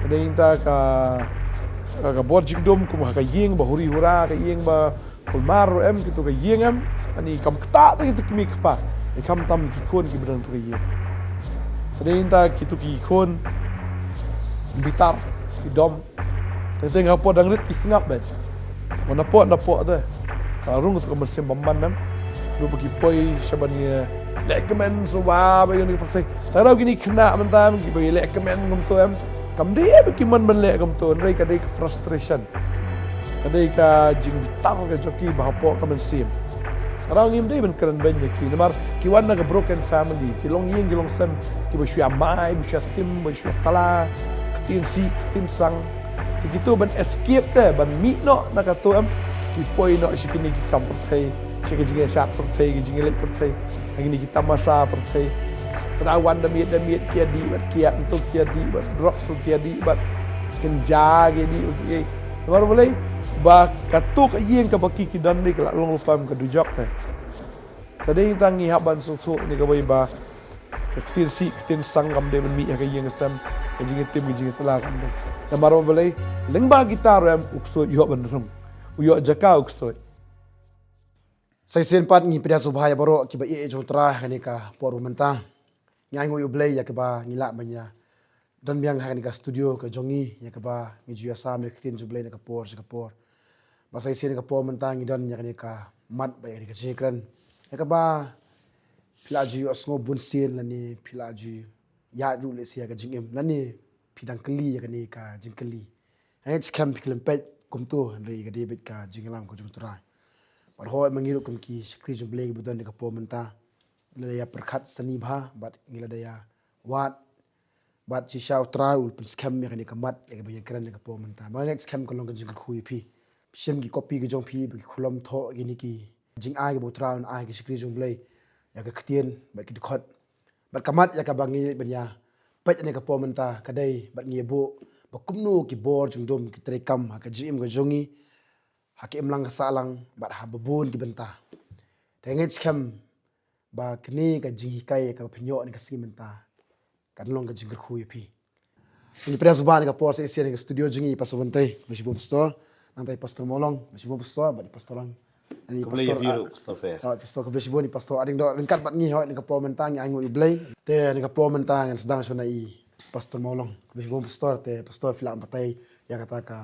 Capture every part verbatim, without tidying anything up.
Dei ta ka, ka, ka bor jingdum kum ha ka ïing ba huri hura, ka ïing ba kulmar ruh em, kito ka ïing em, ani kam ktah te kito kmie kpa. Ni kam tam ki khun ki ba don ha ka ïing. Te dei ta kito ki khun bitar, ki dom. Te teng hapoh dang rit ki sngap beit. Mo na poh, na poh te. Ka rung tu ka mynsiem bymman em. Ruh ba ki poi sha ban ïa leh kmen shuwa ba ïa ni pyrthei. Te rau kini khynnah mynta em, ki ba ïa leh kmen kumto em. Kam dei ba ki mon ban leh kumto, hynrei ka dei ka frustration. Ka dei ka jingbitar ka jong ki ba hapoh ka mynsiem. Te rau ngim dei ban kren beiñ ïa ki. Namar ki wan na ka broken family. Ki long ïing, ki long sem. Ki ba shu ïa mai, ba shu ïa tim, ba shu ïa tala. Ktien sih, ktien sang. Te kito ban escape te, ban mih noh na kato em. Ki poi noh sha kine ki kam pyrthei, sha ki jingïashad pyrthei, ki jingïaleit pyrthei, ha kine ki tamasa pyrthei. Te da wan da miet da miet ki ïa dih bad ki ïa ntuk ki ïa dih bad drugs ruh ki ïa dih bad kynja ki ïa dih bad ki. Namar balei? Ba kato ka ïing kaba ki ki don dei ka la long lypa em ka dujok te. Te dei tang ngi hap ban sngewthuh ïa kawei ba ka ktien sih, ktien sang kam dei ban mih ha ka ïing ka sem, ka jingïatim, ka jingïatla kam dei. Namar ba balei, lyngba kita ruh em u ksuid u ïoh ban rung. U ïoh jaka u ksuid. Sa shisien pat ngi pdiang sngewbha ïa baroh kiba ïeit jong U Trai ha kane ka por mynta. Ngi ainguh ïa U Blei ïa kaba ngi lah ban ïa don biang ha kane ka studio ka jong ngi, ïa kaba ngi ju ïasam ïa ka ktien jong U Blei na ka por sha ka por. Ba sa shisien ka por mynta ngi don ïa kane ka mat bad ïa kane ka jingkren, ïa kaba phi la ju ïohsngew bun sien lane phi la ju ïaid ruh lehse ïa ka jingim lane phi dang kylli ïa kane ka jingkylli. Nga ngeit skhem phi khlem peit kumto, hynrei ka dei beit ka jingïalam ka jong U Trai. Bad hooid ma ngi ruh kum ki shakri jong U Blei kiba don ha ka por mynta, ngi la da ïa pyrkhat sani bha bad ngi la da ïa wad. Bad shisha U Trai u la pynskhem ïa kane ka mat ïa kaba ngi kren ha ka por mynta. Ba nga ngeit skhem ka long ka jingkyrkhu ïa phi. Phi shim ki kopi ka jong phi ba ki khulom thoh kine ki jingai kiba U Trai un ai ki shakri jong U Blei ïa ka ktien bad ki dkhot. Bad ka mat ïa kaba ngi leit ban ïa peit ha kane ka por mynta ka dei bad ngi ïa buh ba kumno ki bor jingdum ki treikam ha ka jingim ka jong ngi, ha ka imlang ka sahlang bad ha babun ki bynta. Te nga ngeit skhem ba kane ka jinghikai kaba pynïoh ha kane ka sngi mynta kan long ka jingkyrkhu ïa phi. Ngi pdiang sngewbha ha kane ka por sa shisien ha ka studio jong ngi, Pastor Wynte, khublei shibun Pastor. Nangta i Pastor Mawlong, khublei shibun Pastor, bad i Pastor Lang. Ani Khublei ïa phi ruh, Pastor Fer. Ah, Pastor, khublei shibun i Pastor Ading Dor ryngkat bad ngi hoi ha kane ka por mynta, ngi ainguh ïa U Blei. Te ha kane ka por mynta ngan sdang shuwa na i Pastor Mawlong. Khublei shibun Pastor, te Pastor phi lah ban batai ïa kata ka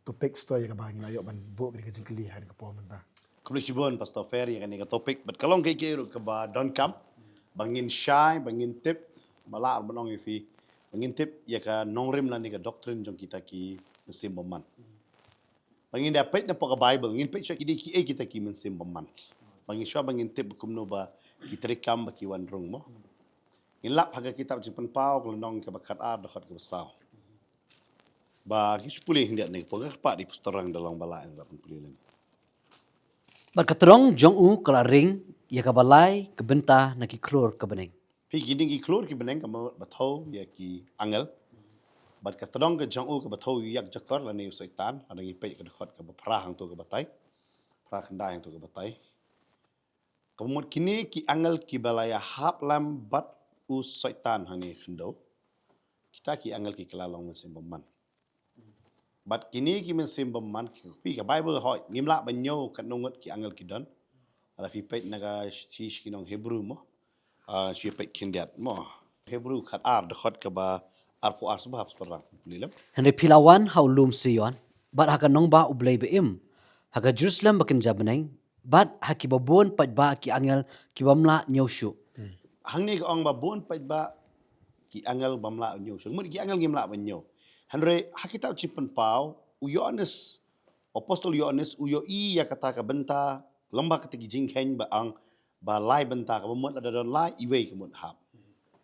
topic, Pastor, ïa kaba ngi la ïoh ban buh kane ka jingkylli ha kane ka por mynta. Khublei shibun Pastor Fer ïa kane ka topic, bad ka long kaei kaei ruh kaba donkam ba ngin shai, ba ngin tip, ba lah ban ong ïa phi, ba ngin tip ïa ka nongrim lane ka doctrine jong kita ki mynsiem bymman. Ba ngin da peit na poh ka Bible, ngin peit shuwa ki dei kiei kita ki mynsiem bymman. Ba ngin shuwa ba ngin tip ba kumno ba ki treikam ba ki wan rung mo. Ngin lap ha ka kitab Jingpynpaw ka lynnong kaba khatar, dkhot kaba saw. Ba ngi shu pule khyndiat ne, pynpaw ka pat i Pastor Rang da long ba la ïa pynpule lem. Bad ka tdong jong u ka la ring ïa kaba lai ka bynta na ki khlur ka bneng. Phi, ki ding ki khlur ki bneng ka mut ba thew ïa ki angel. Bad ka tdong ka jong u kaba thew ïa ka jakor lane u Soitan, lada ngi peit ka dkhot kaba phra hangto ka batai. Phra khyndai hangto ka batai. Ka mut kine ki angel kiba la ïahap lem bad u Soitan hangne khyndew. Kita ki angel ki kylla long mynsiem bymman. Bad kine ki mynsiem bymman ki, phi, ka Bible hoi, ngim lah ban ñiew katno ngut ki angel ki don. Lada phi peit na ka shi, shi ki nong Hebru mo. Ah, shu peit khyndiat mo. Hebru khatar, dkhot kaba arphew ar, sngewbha Pastor Rang pule lem. Hynrei phi la wan ha u lum Sion, bad ha ka nongbah U Blei ba im, ha ka Jerusalem ba kynja bneng, bad ha kiba bun paidbah ki angel ki bym lah ñiew shuh. Hmm. Hangne ka ong ba bun paidbah ki angel bym lah ñiew shuh. Mut ki angel ngim lah ban ñiew. Hynrei ha kitab Jingpynpaw, u Ïoannis, Apostol Ïoannis, u ïohi ïa kata ka bynta, lem bad kata ki jingkheiñ ba ong ba lai bynta, kaba mut lada don lai, iwei ka mut hap.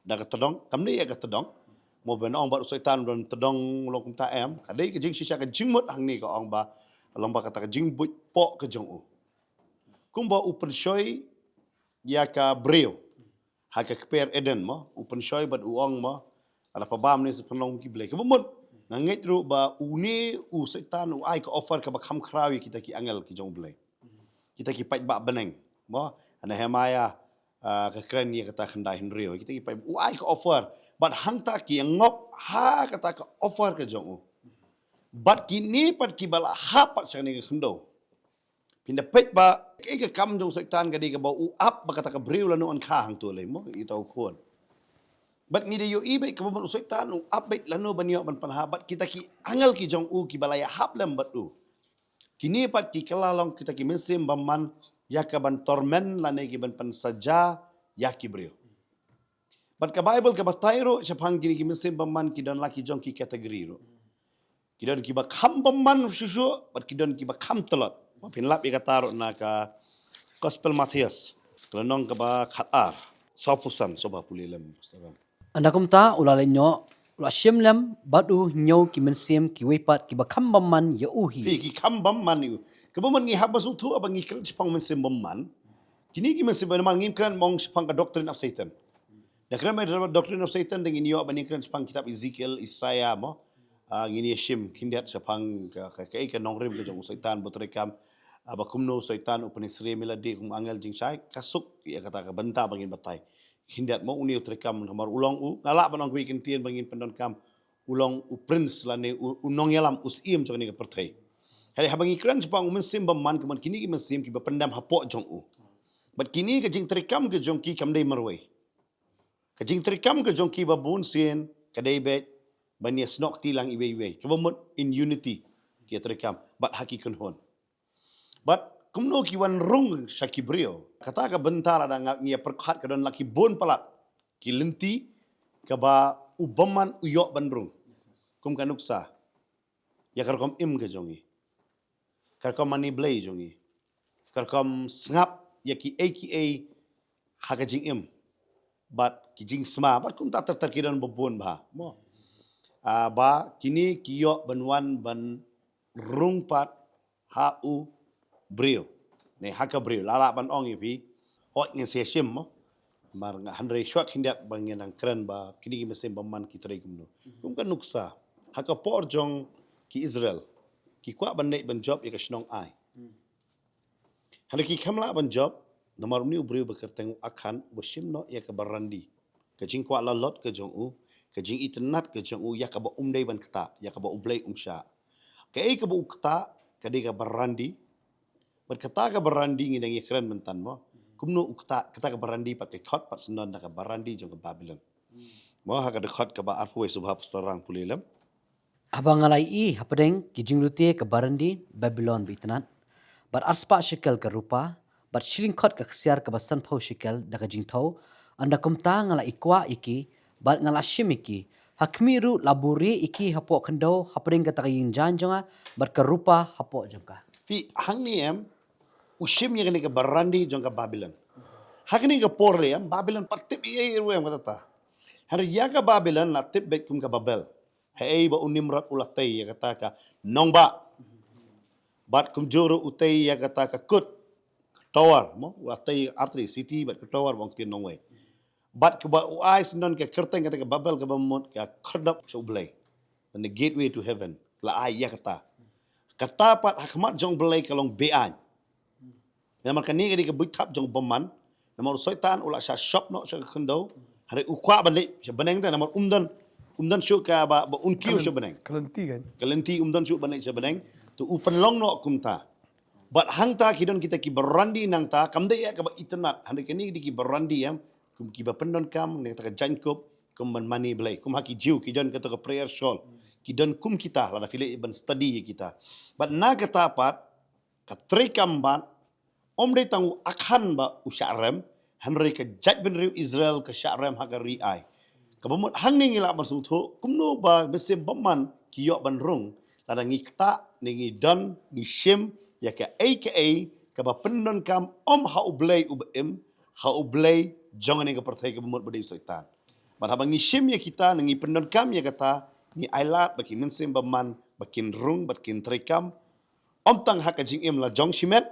Da ka tdong, kam dei ïa ka tdong. Mo, ban ong bad u Soitan don tdong long kumta, em, ka dei ka jingshisha, ka jingmut hangne ka ong ba lem bad kata ka jingbuit poh ka jong u. Kumba u pynshoi ïa ka briew ha ka kper Eden mo, u pynshoi bad u ong mo, lada phi bam ne sa phin long ki blei. Kaba mut, nga ngeit ruh ba une u Soitan u ai ka offer kaba kham khraw ïa kita ki angel ki jong U Blei. Kita ki paidbah bneng mo, ha Nehemaïah, ah, ka kren ïa kata khyndai hynriew. Kita ki paid, u ai ka offer Bad hangta ki ïa ngop ha kata ka offer ka jong u. Bad kine pat kiba la hap pat sha kane ka khyndew. Phin da peit ba, kaei ka kam jong u Soitan ka dei kaba u ap ba kata ka briew lano yn kha hangto lei mo, ita u khun. Bad ngi da ïohi beit kaba mut u Soitan u ap beit lano ban ïoh ban pynhap, bad kita ki angel ki jong u kiba la ïahap lem bad u. Kine pat ki kylla long kita ki mynsiem bymman ïa ka ban torment lane ki ban pynsaja ïa ki briew. Bad ka Baibl ka batai ruh shaphang kine ki mynsiem bymman ki don la ki jong ki category ruh. Ki don kiba kham bymman shuh shuh, bad ki don kiba kham tlot. Ba phin lap ïa kata ruh na ka Gospel Mathaios, ka lynnong kaba khatar, sawphew san, sawphew pule lem. Ynda kumta u la leit noh, u la shim lem bad u hynñiew ki mynsiem kiwei pat kiba kham bymman ïa u hi. Phi, ki kham bymman ïa u. Kaba mut ngi hap ban sngewthuh haba ngi kren shaphang mynsiem bymman. Kine ki mynsiem bymman ngim kren mo shaphang ka doctrine of Satan. Da kren mo doctrine of Satan da ngin ïoh ban ïa kren shaphang kitab Ezekiel, Isaiah mo. Ah, ngin ïa shim khyndiat shaphang ka, ka, ka, ka nongrim ka jong u Soitan ba u treikam. Ah, ba kumno u Soitan u pynsyriem ïa lade kum angel jingshai, ka suk ïa kata ka bynta ba ngin batai. Khyndiat mo une u treikam namar u long u, nga lah ban ong kawei ka ktien ba ngin pyndonkam, u long u prince lane u, u nongïalam, u syiem jong kane ka pyrthei. Hynrei haba ngi kren shaphang u mynsiem bymman, ka mut kine ki mynsiem kiba pyndem hapoh jong u. Bad kine ka jingtreikam ka jong ki kam dei marwei. Ka jingtreikam ka jong ki ba bun sien ka dei beit ban ïa snoh kti lang iwei iwei. Kaba mut in unity ki ïa treikam bad ha ki kynhun. Bad kumno ki wan rung sha ki briew. Kata ka bynta lada nga, ngi ïa pyrkhat ka don la ki bun palat ki lynti kaba u bymman u ïoh ban rung. Kum ka nuksa, ïa ka rukom im ka jong ngi, ka rukom mane blei jong ngi, ka rukom sngap ïa kiei kiei ha ka jingim, bad ki jingsma, bad kumta ter ter ki don ba bun bha mo. Ah, ba kine ki ïoh ban wan ban rung pat ha u briew. Ne ha ka briew, lah lah ban ong ïa phi, hooid ngin sa ïa shim mo. Namar nga, hynrei shuwa khyndiat ba ngin nang kren ba kine ki mynsiem bymman ki trei kumno. Kum ka nuksa, ha ka por jong ki Israel, ki kwah ban leit ban jop ïa ka shnong Ai. Hynrei ki kham lah ban jop, namar une u briew ba kyrteng u Akhan, uba shim noh ïa ka barandi. Ka jingkwah lalot ka jong u, ka jingitynnad ka jong u, ïa kaba um dei ban ktah, ïa kaba U Blei um shah. Kaei kaba u ktah, ka dei ka barandi. Bad kata ka barandi ngi dang ïa kren mynta mo. Kumno u ktah, kata ka barandi pat ka khot pat syndon da ka barandi jong ka Babilon. Mo, ha ka dkhot kaba arphew wei, sngewbha Pastor Rang pule lem. Haba nga la ïohi hapdeng ki jinglute ka barandi Babilon ba itynnad, bad arspah shekel ka rupa, bad shi lyngkhot ka ksiar kaba sanphew shekel da ka jingthew, ynda kumta nga la ïa kwah ïa ki, bad nga la shim ïa ki. Ha khmih ruh la buhrieh ïa ki hapoh khyndew hapdeng kata ka ïing jaiñ jong nga, bad ka rupa hapoh jong ka. Phi, hangne em, u shim ïa kane ka barandi jong ka Babilon. Ha kane ka por lei em, Babilon pat tip ei ei ruh em kata ta. Hynrei ïa ka Babilon la tip beit kum ka Babel. Haei ba u Nimrod u la tei ïa kata ka nongbah. Bad kumjuh ruh u tei ïa kata ka kut, ka tower mo, u la tei artylli city bad ka tower ba ong ktien nongwei. Bad kaba u ai syndon ka kyrteng kata ka Babel kaba mut ka khyrdop sha U Blei. And the gateway to heaven. La ai ïa kata. Kata pat ha khmat jong U Blei ka long be-aiñ. Namar kane ka dei ka buit thap jong u bymman. Namar u Soitan u la shah shop noh sha ka khyndew. Hynrei u kwah ban leit sha bneng te namar um don, um don shuh kaba, ba un kiew sha bneng. Ka lynti kan. Ka lynti um don shuh ban leit sha bneng. Te u pynlong noh kumta. Bad hangta ki don kita ki barandi nangta, kam dei ïa kaba itynnad. Hynrei kine ki dei ki barandi ïa, kum kiba pyndonkam, ne kata ka jaiñkup, kum ban mane Blei. Kum ha ki Jiw, ki don kata ka prayer shawl. Ki don kum kita, lada phi leit ban study ïa kita. Bad na kata pat, ka treikam bad, ym dei tang u Akhan ba u shah rem, hynrei ka jaitbynriew Israel ka shah rem ha ka ri Ai. Kaba mut hangne ngi lah ban sngewthuh, kumno ba mynsiem bymman ki ïoh ban rung, lada ngi ktah, ne ngi don, ngi shim, ïa kaei kaei, kaba pyndonkam ym ha U Blei uba im, ha u blei jong kane ka pyrthei kaba mut ba dei u Soitan. Bad haba ngi shim ïa kita, ne ngi pyndonkam ïa kata, ngi ailad ba ki mynsiem bymman, ba kin rung, ba kin treikam, ym tang ha ka jingim la jong shimet,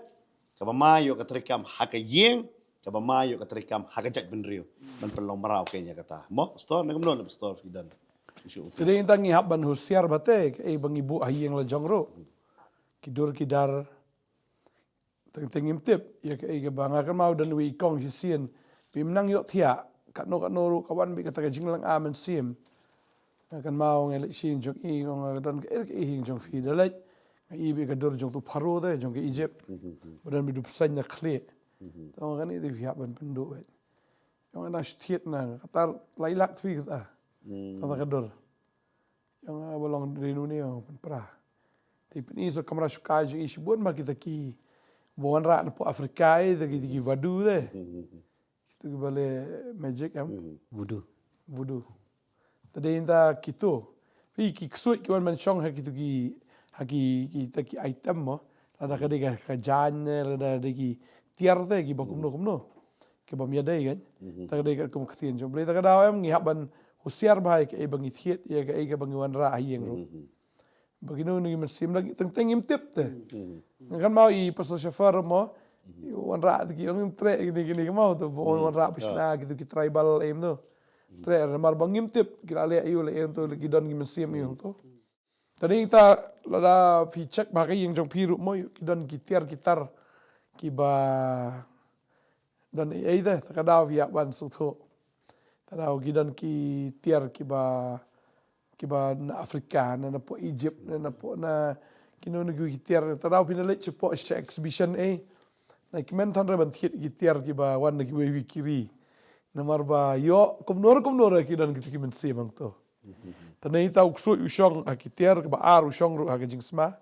kaba ma ïoh ka treikam ha ka ïing, kaba ma ïoh ka treikam ha ka jaitbynriew. Ban pynlong mraw kein ïa kata. Mo, pastor, ne kumno ne pastor, phi don. Te dei tang ngi hap ban husiar bha te, kaei ba ngi buh ha ïing la jong ruh. Ki dur ki dar, teng teng ngim tip, ïa kaei kaba nga kynmaw don uwei i kong shisien, ba im nang ïoh thiah, katno katno ruh ka wan beit kata ka jinglang ar mynsiem. Nga kynmaw nga leit sha ïing jong i, nga don kaei kaei ha ïing jong phi, da leit nga ïohi beit ka dur jong utu Pharaoh te jong ka Egypt. Ba don beit u bseiñ na khlieh. Te nga ong kane te phi hap ban pynduh beit. Nga ong nga dang shu thied na, kata lai lak te phi kata. Tang kata ka dur. Ïa nga ba long ri une ïa nga pynpra. Te pyn-i sa kamra shuka jong i shibun ma kita kiba wanrah napoh Africa, kita ki, kita ki vadu te. Kita kiba leh magic em. Voodoo. Voodoo. Te dei ïa kita kito. Phi, ki ksuid ki wan ban shong ha kito ki, ha ki, kita ki item mo. Lada ka dei ka, ka jaiñ ne, lada ka dei ki tiar te, kiba kumno kumno. Kiba ym ïadei kan. Ta ka dei ka kum ka ktien jong U Blei, ta ka daw em ngi hap ban husiar bha ïa kaei ba ngi thied, ïa kaei kaba ngi wanrah ha ïing ruh. Ba kino kino ki mynsiem lagi teng teng ngim tip te. Nga kynmaw i Pastor Shafar mo, i wanrah te ki ong ngim treh kine kine, kynmaw te, ba wanrah pishna kito ki tribal em to. Treh namar ba ngim tip ki la leh aïu, la em to, ki don ki mynsiem aïu to. Te dei ta, lada phi check bha ka ïing jong phi ruh mo, ki don ki tiar ki tar kiba don ei ei te, ta ka daw phi hap ban sngewthuh. Ta daw ki don ki tiar kiba, kiba na Africa, na, napoh Egypt, na, napoh na kino kino ki tiar, ta daw phin leit shapoh sha exhibition ei. Na ki men than re ban thied ki tiar kiba wan na kiwei kiwei ki ri. Namar ba ïoh kumno re kumno re ki don kita ki mynsiem hangto. Te dei ta u ksuid u shong ha ki tiar, kaba ar u shong ruh ha ka jingsma.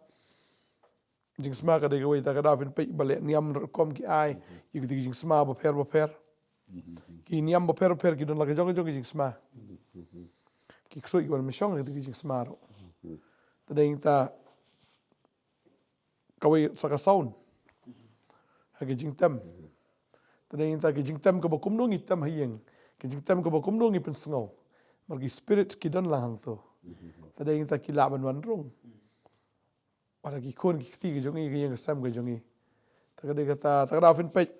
Jingsma ka dei kawei, ta ka daw phin peit ba leh niam rukom ki ai ïa kita ki jingsma bapher bapher. Ki niam bapher bapher ki don la ka jong ka jong ka jingsma. Ki ksuid ki wan ban shong ha kita ki jingsma ruh. Te dei ta kawei sa ka sound ha ka jingtem. Te dei ta ka jingtem kaba kumno ngi tem ha ïing, ka jingtem kaba kumno ngi pynsngew. Namar ki spirit ki don la hangto. Te dei ta ki lah ban wan rung. Wat la ki khun ki kti ka jong i, ka ïing ka sem ka jong i. Ta ka dei kata, ta ka daw phin peit,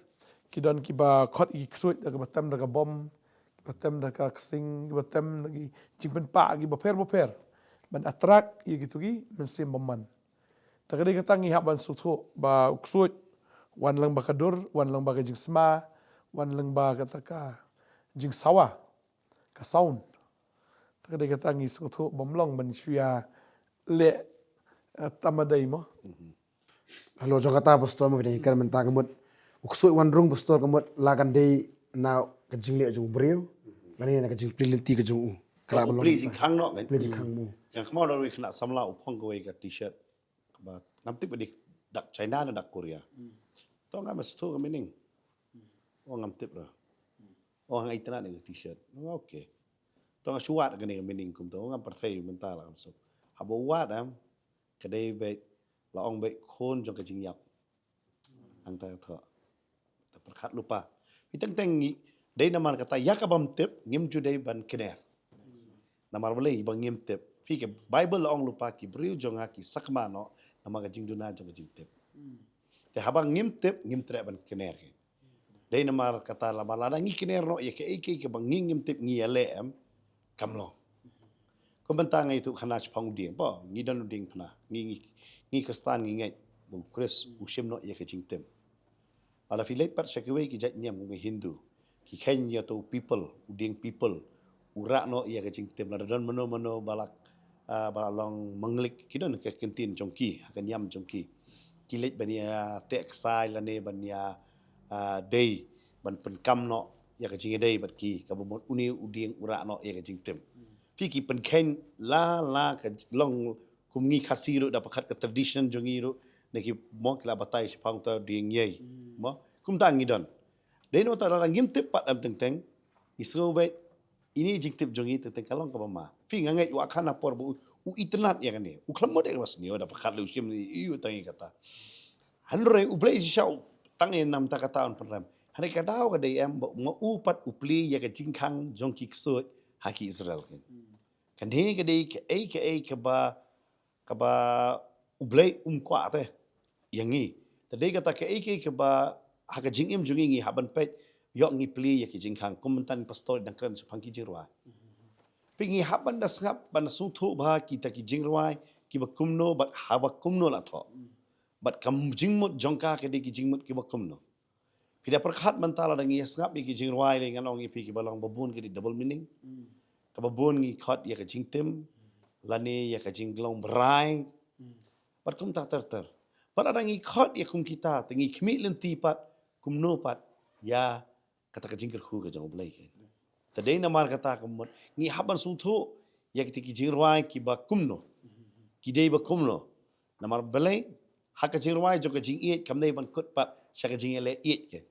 ki don kiba khot ïa ki ksuid da kaba tem da ka bom, kiba tem da ka ksing, kiba tem da ki jingpynpah kiba pher bapher. Ban attract ïa kito ki mynsiem bymman. Ta ka dei kata ngi hap ban sngewthuh ba u ksuid wan lang ba ka dur, wan lang ba ka jingsma, wan lang ba kata ka jingsawa, ka sound. Ta ka dei kata ngi sngewthuh bym long ban shu ïa leh, eh, tam ba dei mo. Halor jong kata pastor mo, phi dang ïakren mynta ka mut u ksuid wan rung pastor, ka mut la kan dei na ka jingleh jong u briew lane na ka jingplie lynti ka jong u. Ka la ba long plie jingkhang noh kan. Plie jingkhang mo. Kan kynmaw da ruh khynnah samla u phong kawei ka t-shirt kaba ngam tip ba dei dak China ne dak Korea. To nga mest to ka meaning. O ngam tip ruh. O nga itynnad ïa ka t-shirt. Nga okay. To nga shu wad kane ka meaning kumto, nga pyrthei mynta la kam suk. Haba wad em, ka dei beit, la ong beit khun jong ka jingïap. Hangta ka thoh. Ta pyrkhat lypa. Phi teng teng ngi, dei namar kata ïa ka bym tip, ngim ju dei ban kner. Namar balei ba ngim tip. Phi, ka Bible la ong lypa ki briew jong nga ki sakma noh, namar ka jingduna jong ka jingtip. Te haba ngim tip, ngim treh ban kner ki. Dei namar kata lada, lada ngi kner noh ïa kaei kaei kaba ngi ngim tip ngi ïaleh em, kam long. Kum mynta nga ïathuh khana shaphang u dieng, ba ngi don u dieng phna, ngi, ngi, ngi Khristan ngi ngeit ba u Khrist u shim noh ïa ka jingtim. Lada phi leit pat sha kiwei ki jait niam kum ki Hindu, ki kheiñ ïa uto u pipal, u dieng pipal, u rah noh ïa ka jingtim. Lada don mano mano ba la, ah, ba la long manglik, ki don ka kyntien jong ki ha ka niam jong ki. Ki leit ban ïa teh ksai lane ban ïa, ah, dei ban pynkam noh ïa ka jingïadei bad ki, kaba mut une u dieng u rah noh ïa ka jingtim. Phi, ki pynkheiñ la la ka long kum ngi Khasi ruh da pyrkhat ka tradition jong ngi ruh, ne ki mo ki la batai shaphang uta u dieng ïei. Mo, kumta ngi don. Dei namar kata lada ngim tip pat em teng teng, ngi sngew beit ine i jingtip jong ngi teng teng ka long kaba ma. Phi, nga ngeit u Akhan ha por ba u, u itynnad ïa kane, u khlem mut ïa kaba sniew, da pyrkhat lei u shim ïa u tang ïa kata. Hynrei U Blei shisha u tang ïa namar kata un pynrem. Hynrei ka daw ka dei em ba ma u pat u plie ïa ka jingkhang jong ki ksuid ha ki Israel kin. Kane ka dei kaei kaei kaba, kaba U Blei um kwah te ïa ngi. Te dei kata kaei kaei kaba ha ka jingim jong ngi ngi hap ban peit, ïoh ngi plie ïa ki jingkhang, kum mynta i pastor i dang kren shaphang ki jingrwai. Phi, ngi hap ban da sngap, ban da sngewthuh bha kita ki jingrwai kiba kumno bad haba kumno la thoh. Bad ka jingmut jong ka ka dei ki jingmut kiba kumno. Ki da pyrkhat mynta lada ngi sngap ïa ki jingrwai lei ngan ong ïa phi kiba long babun ki dei double meaning. Kaba bun ngi khot ïa ka jingtim lane ïa ka jinglong brai. Bad kumta ter ter. Bad lada ngi khot ïa kum kita te ngi khmih lynti pat kumno pat ïa kata ka jingkyrkhu ka jong U Blei ka. Te dei namar kata ka mut ngi hap ban sngewthuh ïa kita ki jingrwai kiba kumno. Ki dei ba kumno. Namar balei ha ka jingrwai jong ka jingïeit kam dei ban kut pat sha ka jingïaleh ïeit ka.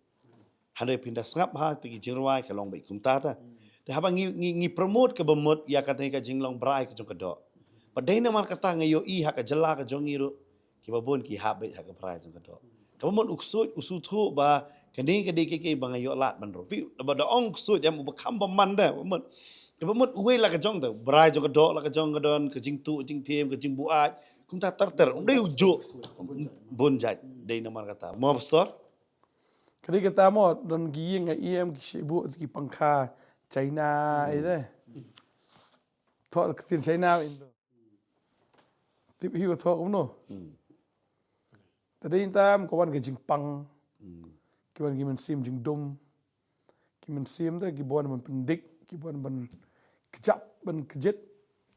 Hynrei phin da sngap ha kita ki jingrwai ka long beit kumta ta. Te haba ngi ngi ngi promote kaba mut ïa kane ka jinglong brai ka jong ka doh. Ba dei namar kata nga ïohi ha ka jylla ka jong ngi ruh kiba bun ki hap beit ha ka brai jong ka doh. Kaba mut u ksuid u sngewthuh ba kane ka dei ka kei ba nga ïoh lad ban ruh. Phi ba da ong ksuid em uba kham ba man da ba mut. Kaba mut uwei la ka jong da brai jong ka doh la ka jong ka don ka jingtuh jingthem ka jingbuaid kumta ter ter um dei u juh. Bun jait dei namar kata mo pastor. Ka dei kata mo don ki ïing ha ïing ki shibuk ki pangkha China ïa de. Thoh ka ktien China ïa de. Tip hi ka thoh kumno. Te dei tam ka wan ka jingpang. Ki wan ki mynsiem jingdum. Ki mynsiem te ki wan ban pyndik ki wan ban kjap ban kjit.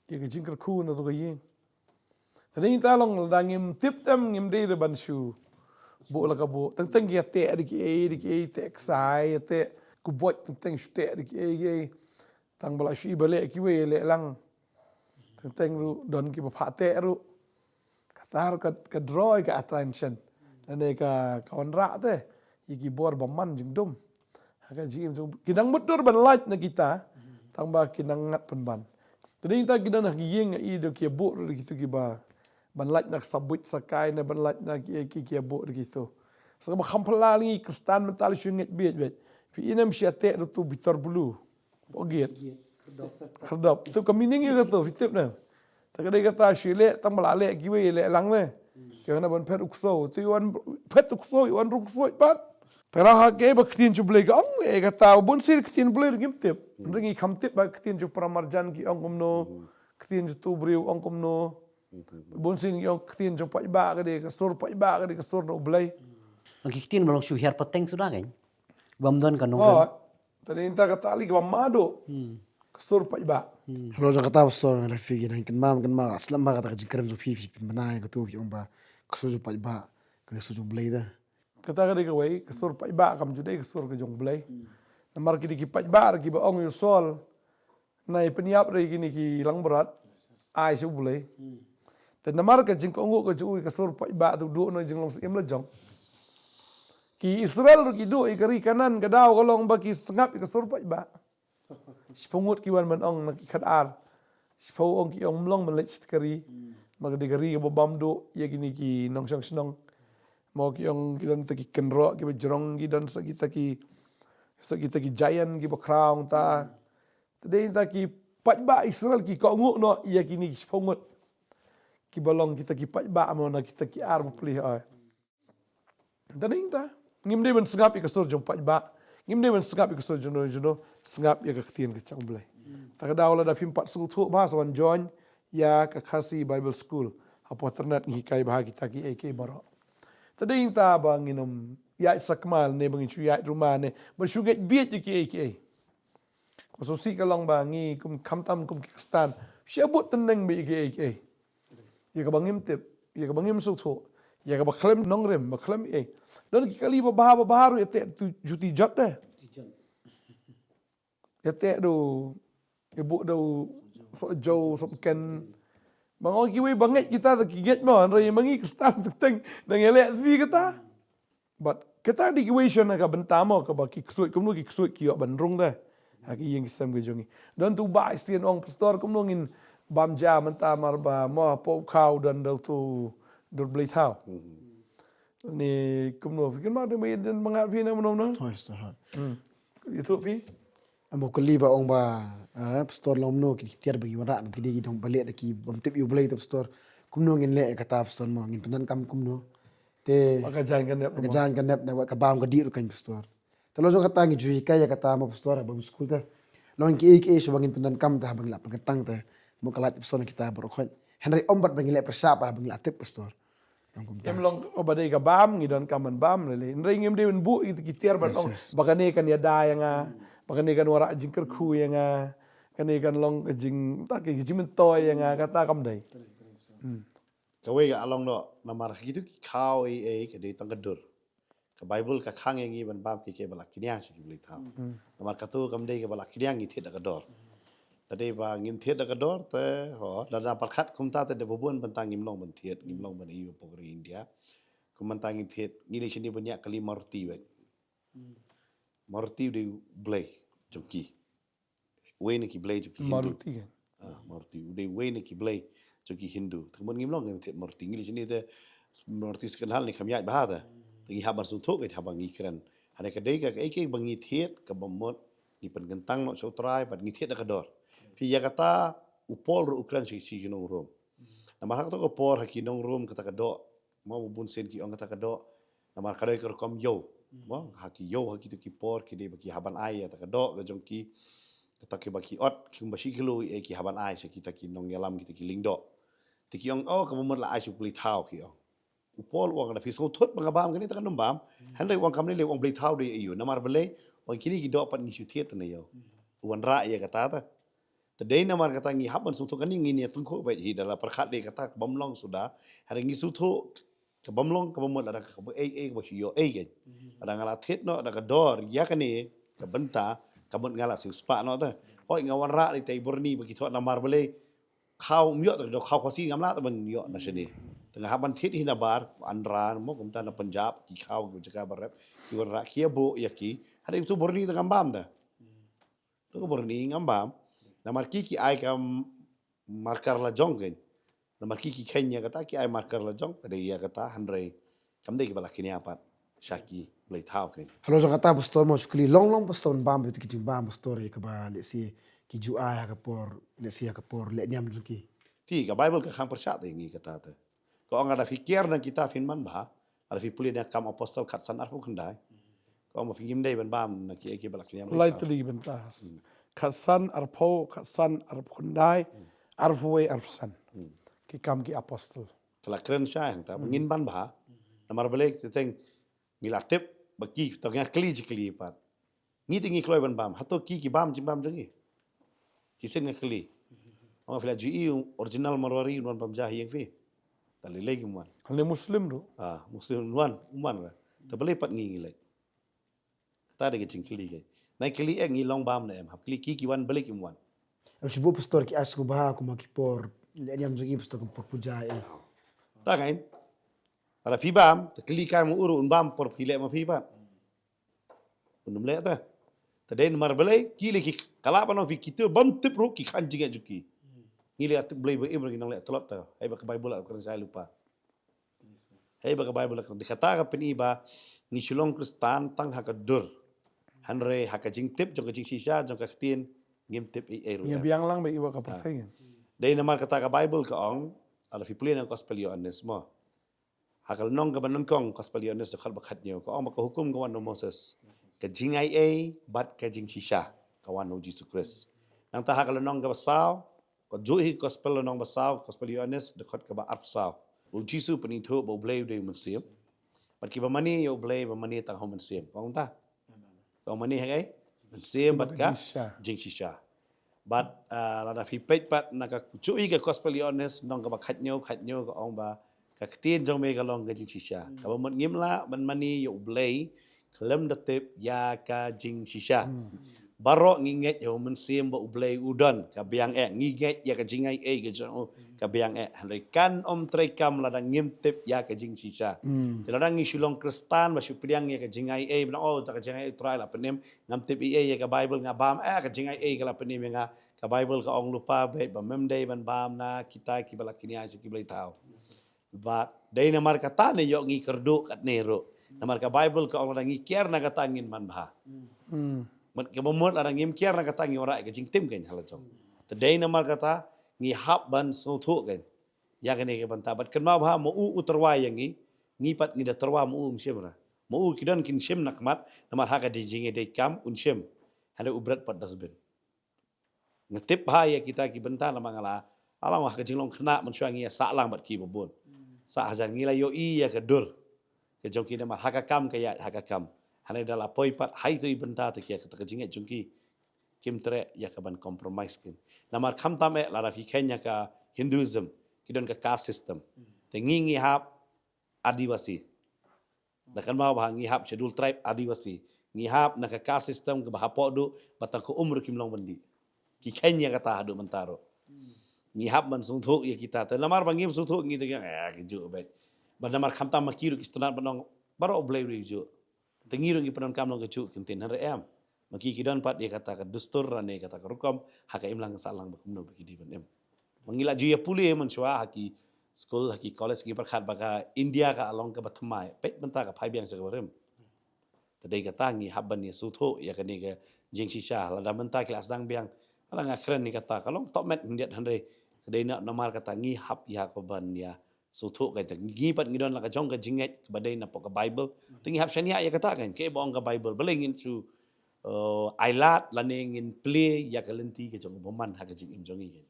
Ïa ka jingkyrkhu na tu ka ïing. Te dei ta long lada ngim tip tem ngim dei da ban shu buh la ka buh teng teng ki ïa teh da ki ei da ki ei teh ksai ïa teh kubot teng teng shu teh da ki ei ki ei. Tang ba la shu i ba leh kiwei leh lang. Teng teng ruh don kiba phah teh ruh. Kata ruh ka, ka draw ka attention. Lane ka, ka wanrah te ïa ki bor ba man jingdum. Ha ka jingim jong ki nang mutdur ban lait na kita. Tang ba ki nang ngat pynban. Te dei ta ki don ha ki ïing i do ki buh ruh da kitu kiba ban lait na ka sabuit sakai ne ban lait na ki ki ki buh da kitu. Sa ba kham phala ngi Kristan mental shu ngeit biet biet. Phi inem shu teh ruh tu bitor bulu. Pogiat. Khyrdop. Tu ka meaning ïa katu, phi tip ne. Ta ka dei kata shu leh tang ba la leh kiwei leh lang ne. Ki hana ban phet u ksew, tu wan phet u ksew wan rung ksew pat. Te ra ha ke ba ktien jong U Blei ka ong leh kata bun sien ktien U Blei ruh ngim tip. Hynrei ngi kham tip ba ktien jong para marjan ki ong kumno. Ktien jong tu briew ong kumno. Bun sien ki ong ktien jong paidbah ka dei ka sur paidbah ka dei ka sur na U Blei. Ki ktien ba long shu hiar pateng suda kan. Bam don ka nong. Te dei ta kata li kaba mado. Ka sur paidbah. Halo jong kata pastor nga da phi ki nang kynmaw kynmaw slem ba kata ka jingkren jong phi phi kynmaw katu phi ong ba ka sur jong paidbah ka dei sur jong Blei da. Kata ka dei kawei ka sur paidbah kam ju dei ka sur ka jong Blei. Namar ki dei ki paidbah kiba ong ïa u Saul. Nai pynïap re kine ki langbrot ai sha U Blei. Te namar ka jingkohnguh ka jong u ka sur paidbah tu duh na jinglong syiem la jong. Ki Israel ruh ki duh ïa ka ri Kanan ka daw ka long ba ki sngap ïa ka sur paidbah. Shiphew ngut ki wan ban ong na ki khatar. Shiphew ong ki ong mlong ban leit sha ka ri. Ma ka dei ka ri kaba bam duh ïa kine ki nongshong shnong. Mo ki ong ki don ta ki kynroh kiba jrong ki don sa kita ki sa kita ki giant kiba khraw ta. Te dei ta ki paidbah Israel ki kohnguh noh ïa kine ki shiphew ngut. Kiba long kita ki paidbah mo na kita ki ar bapli oi. Te dei ta ngim dei ban sngap ïa ka sur jong paidbah. Ngim dei ban sngap ïa ka sur jong no jong no sngap ïa ka ktien ka jong U Blei. Ta ka daw lada phim pat sngewthuh bha sa wan join ïa ka Khasi Bible School. Hapoh internet ngi hikai bha kita ki ei ki ei baroh. Te dei ta ba ngin ym ïaid sakmal ne ba ngin shu ïaid ruma ne ba shu ngeit bieit ïa ki ei ki ei. Ka sngewsih ka long ba ngi kum khamtam kum ki Khristan shu bud tyneng ba ïa ki ei ki ei. Ïa kaba ngim tip, ïa kaba ngim sngewthuh, ïa kaba khlem nongrim, ba khlem ei. Don ki kali ba bha ba bha ruh ïa teh tu juti jot de. Ïa teh du ïa buh du soh jo soh ken. Ba ngong kiwei ba ngeit kita ta ki ngeit mo, hynrei ma ngi Khristan teng teng dang ïa leh tvi kata. Bad kata dei kiwei sha na ka bynta mo kaba ki ksuid kumno ki ksuid ki ïoh ban rung de. Ha ki ïing ki sem ki jong ngi. Don tu ba sien ong pastor kumno ngin bam ja mynta mar ba mo hapoh khaw don da tu dur blei thaw. Ni kumno phi kynmaw de ma ïa den ma ngat phi na mano mano. Hoi pastor hoi. Ïathuh phi. Amo kali ba ong ba pastor long mano ki tiar ba ki wanrah na ki dei ki dong ba leh da ki bym tip ïa U Blei te pastor. Kumno ngin leh kata pastor mo ngin pyndonkam kumno. Te ka jan ka nep ka jan ka nep na wat ka bam ka dih ruh kan pastor. Te long jong kata ngi ju hikai ïa kata mo pastor ba skul te. Long ki ei ki ei shu ba ngin pyndonkam te ba ngin lah pynkyntang te mo ka lait pastor kita baroh khoit. Hynrei ym bat ba ngin leh pyrshah ba ngin lah tip pastor. Em long ba dei ka bam, ngi donkam ban bam lei lei. Hynrei ngim dei ban buh ïa ki tiar ban ong ba kane kan ïada ïa nga, ba kane kan wanrah jingkyrkhu ïa nga, kane kan long ka jing, ta ka jingmyntoi ïa nga, kata kam dei. Kawei ka long noh, namar kitu ki khaw ei ei ka dei tang ka dur. Ka Baibl ka khang ïa ngi ban bam ki kiba la kñia sha ki blei thaw. Namar katu kam dei kaba la kñia, ngi thied da ka dor. Te dei ba ngim thied da ka dor te, ho, da da pyrkhat kumta te da ba bun bynta ngim long ban thied, ngim long ban ïoh pok ri India. Kum mynta ngim thied, ngi leit shane ban ïa kali Maruti wei. Maruti u dei u blei jong ki. Wei na ki blei jong ki Hindu. Maruti kan. Ah, Maruti u dei wei na ki blei jong ki Hindu. Te ka mut ngim long ngim thied Maruti, ngi leit shane te Maruti second hand ne kham ïaid bha te. Te ngi hap ban sngewthuh ka haba ngi kren. Hane ka dei ka, ka ei ka ei ba ngi thied, kaba mut ngi pynkyntang noh sha U Trai bad ngi thied da ka dor. Phi, ïa kata u Paul ruh u kren sha ki nong Rom. Namar ha kato ka por ha ki nong Rom kata ka doh, mo, ba bun sien ki ong kata ka doh. Namar ka dei ka rukom ïew, mo, ha ki ïew ha kito ki por ki dei ba ki hap ban ai ïa kata ka doh ka jong ki. Kata ki ba ki ot ki kumba shi kilo ei ki hap ban ai sha kita ki nongïalam, kita ki lyngdoh. Te ki ong, oh, kaba mut la ai sha u blei thaw, ki ong. U Paul u ong, lada phi sngewthuh ba nga bam kane te kan ym bam. Hynrei u ong kam lei lei, u ong blei thaw dei aïu? Namar balei? U ong kine ki doh pat ngi shu thied te na ïew. U wanrah ïa kata te. Te dei namar kata ngi hap ban sngewthuh, kane ngin ïa tyngkhuh beit hi, da la pyrkhat lei kata ka bym long suda. Hynrei ngi sngewthuh ka bym long, kaba mut lada kaba ei ei kaba shu ïoh ei keiñ. Lada nga la thied noh da ka dor ïa kane ka bynta, ka mut nga la siewspah noh te. Hooid, nga wanrah lei te i byrni ba ki thoh namar balei khaw ym ïoh te, da khaw Khasi ngam lah te ban ïoh na shane. Te nga hap ban thied hi na bar, Andhra, mo, kumta na Punjab, ki khaw ki jaka ba rep, ki wanrah, ki ïa buh ïa ki. Hynrei uto u byrni te ngam bam te. Uto u byrni ngam bam. Namar ki ki ai ka marker la jong keiñ. Namar ki ki kheiñ ïa kata, ki ai marker la jong, ka dei ïa kata, hynrei kam dei kiba la kñia pat sha ki blei thaw keiñ. Halor jong kata, pastor, mo, shu kylli long long, pastor, ban bam ïa kito ki jingbam, pastor, ïa kaba lehse ki ju ai ha ka por, lehse ha ka por lehniam jong ki. Phi, ka Baibl ka khang pyrshah te ïa ngi kata te. Ka ong lada phi kiar na kita phin man bha, lada phi pule na Kam Apostol khatsan arphew khyndai. Ka ong ba phi, ngim dei ban bam na kiei kiei ba la kñia. Lai tylli ki bynta. Khatsan, arphew, khatsan, arphew khyndai, arphew wei, arphew san. Ki Kam ki Apostol. Ka la kren shai hangta ba ngin ban bha. Namar balei te teng ngi la tip ba ki, to nga kylli jingkylli pat. Ngi te ngi kloi ban bam, hato ki ki bam jingbam jong ngi? Shisien nga kylli. Ong phi la ju i original Marwari un wan bam ja ha ïing phi? Ta lei lei kim wan. Hangne Muslim ruh. Ah, Muslim un wan, um wan ra. Ta balei pat ngi ngi leit? Kata dei ka jingkylli keiñ. Nai kylli eh ngi long bam ne em, hap kylli ki ki wan balei kim wan. Em shu buh, pastor, ki ai sngewbha kumba ki por lehniam jong ki, pastor, kum por puja eh. Ta keiñ. Lada phi bam, ta kylli kai ma u ruh un bam por phi leh ma phi pat. Un ym leh ta. Ta dei namar balei, ki lei ki, ka lah ban ong phi, kito bym tip ruh ki khan jingeh jong ki. Ngi lei tip Blei ba im ruh ngi nang leh tlot ta. Hei ba ka Baibl la kren shai lypa. Hei ba ka Baibl la kren. Dei kata ka pyni ba ngi shu long Khristan tang ha ka dur. Hynrei ha ka jingtip jong ka jingshisha jong ka ktien ngim tip ei ei ruh. Ngi biang lang ba i wa ka pyrthei. Dei namar kata ka Baibl ka ong, lada phi pule na Gospel Ïoannis mo. Ha ka lynnong kaba nyngkong, Gospel Ïoannis dkhot ba khathynñiew, ka ong ba ka hukum ka wan na u Moses. Ka jingaiei bad ka jingshisha ka wan na u Jisu Khrist. Nangta ha ka lynnong kaba saw, ka juh hi Gospel lynnong ba saw, Gospel Ïoannis dkhot kaba arphew saw. U Jisu u pynithuh ba U Blei u dei u Mynsiem. Bad kiba mane ïa U Blei ba mane tang ha u Mynsiem. Ka ong ta? Ka ong mane ha kaei? Mynsiem bad ka jingshisha. Bad lada phi peit pat na ka juh hi ka Gospel Ïoannis lynnong kaba khathynñiew, khathynñiew ka ong ba ka ktien jong me ka long ka jingshisha. Kaba mut ngim lah ban mane ïa U Blei khlem da tip ïa ka jingshisha. Baroh ngi ngeit ïa u Mynsiem ba U Blei u don, ka biang eh, ngi ngeit ïa ka jingaiei ka jong u, ka biang eh. Hynrei kan ym treikam lada ngim tip ïa ka jingshisha. Te lada ngi shu long Khristan ba shu pdiang ïa ka jingaiei, ba nang, oh, ta ka jingaiei U Trai la pynim, ngam tip ei ei ïa ka Baibl, nga bam eh ka jingaiei ka la pynim ïa nga. Ka Baibl ka ong lypa beit ba mem dei ban bam na kita kiba la kñia sha ki blei thaw. Bad dei namar kata ne ïoh ngi kyrduh katne ruh. Namar ka Baibl ka ong lada ngi kiar na kata ngin man bha. Mut kaba mut lada ngim kiar na kata ngi wanrah ïa ka jingtim keiñ ha la jong. Te dei namar kata ngi hap ban sngewthuh keiñ ïa kane ka bynta bad kynmaw bha ma u u tyrwa ïa ngi, ngi pat ngi da tyrwa ma u, um shim ra. Ma u ki don kin shim na khmat namar ha ka jingïadei kam un shim. Hynrei u bret pat dustbin. Nga tip bha ïa kita ki bynta namar nga la, la long ha ka jinglong khynnah mynshuwa ngi ïa sah lang bad ki ba bun. Sah hajar ngi la ïohi ïa ka dur ka jong ki namar ha ka kam ka ïaid ha ka kam. Hangne da la poi pat ha itu i bynta te ki ïa kata ka jingngeit jong ki kim treh ïa ka ban compromise kin. Namar khamtam eh lada ki kheiñ ïa ka Hinduism ki don ka caste system. Te ngi ngi hap Adivasi. Da kan mau ba ngi hap Scheduled Tribe Adivasi. Ngi hap na ka caste system kaba hapoh duh ba tang ka umr kim long ban dih. Ki kheiñ ïa kata haduh mynta ruh. Ngi hap ban sngewthuh ïa kita. Te namar ba ngim sngewthuh ngi te ki, eh, kajuh beit. Ba namar khamtam ma ki ruh ki sngewtynnat ban ong baroh U Blei u dei kajuh. Te ngi ruh ngi pyndonkam long kajuh kin ktien, hynrei em. Ma ki ki don pat ïa kata ka dustur lane kata ka rukom ha ka imlang ka sahlang ba kumno ba ki dei ban im. Ma ngi la ju ïa pule mynshuwa ha ki skul, ha ki college, ngi pyrkhat ba ka India ka long kaba thymmai. Peit mynta ka phai biang sha kaba rim. Te dei kata ngi hap ban ïa sngewthuh ïa kane ka jingshisha, lada mynta ki la sdang biang. Lada nga kren ïa kata ka long top met khyndiat, hynrei ka dei na namar kata ngi hap ïa ka ban ïa sngewthuh, kan, te ngi pat ngi don la ka jong ka jingngeit kaba dei napoh ka Bible. Te ngi hap shaniah ïa kata, kan, kaei ba ong ka Bible. Balei ngin shu, eh, ailad lane ngin plie ïa ka lynti ka jong u bymman ha ka jingim jong ngi, kan.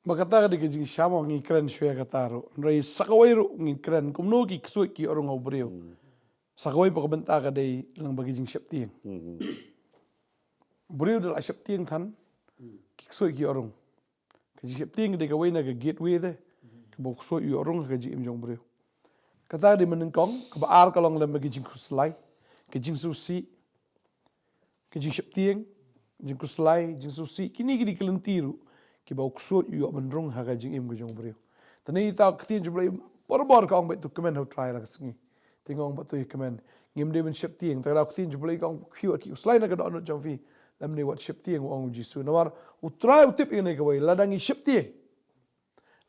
Ba kata ka dei ka jingshisha mo, ngi kren shuwa ïa kata ruh. Hynrei sa kawei ruh ngi kren kumno ki ksuid ki ïoh rung ha u briew. Sa kawei pat ka bynta ka dei lyngba ki jingsheptieng. U briew da la sheptieng than ki ksuid ki ïoh rung. Ka jingsheptieng ka dei kawei na ka gateway te kaba u ksuid u ïoh rung ha ka jingim jong u briew. Kata ka dei mynnyngkong, kaba ar ka long lem ka jingkhuslai, ka jingsngewsih, ka jingsheptieng, jingkhuslai, jingsngewsih, kine ki dei ki lynti ruh kiba u ksuid u ïoh ban rung ha ka jingim ka jong u briew. Te nangta ka ktien jong U Blei barabor ka ong ba to kmen ha U Trai la ka sngi. Te nga ong ba to ïa kmen. Ngim dei ban sheptieng. Te ka daw ka ktien jong U Blei ka ong, phi wat khuslai na ka dohnud jong phi, lymne wat sheptieng, u ong U Jisu. Namar U Trai u tip ïa kane kawei, lada ngi sheptieng,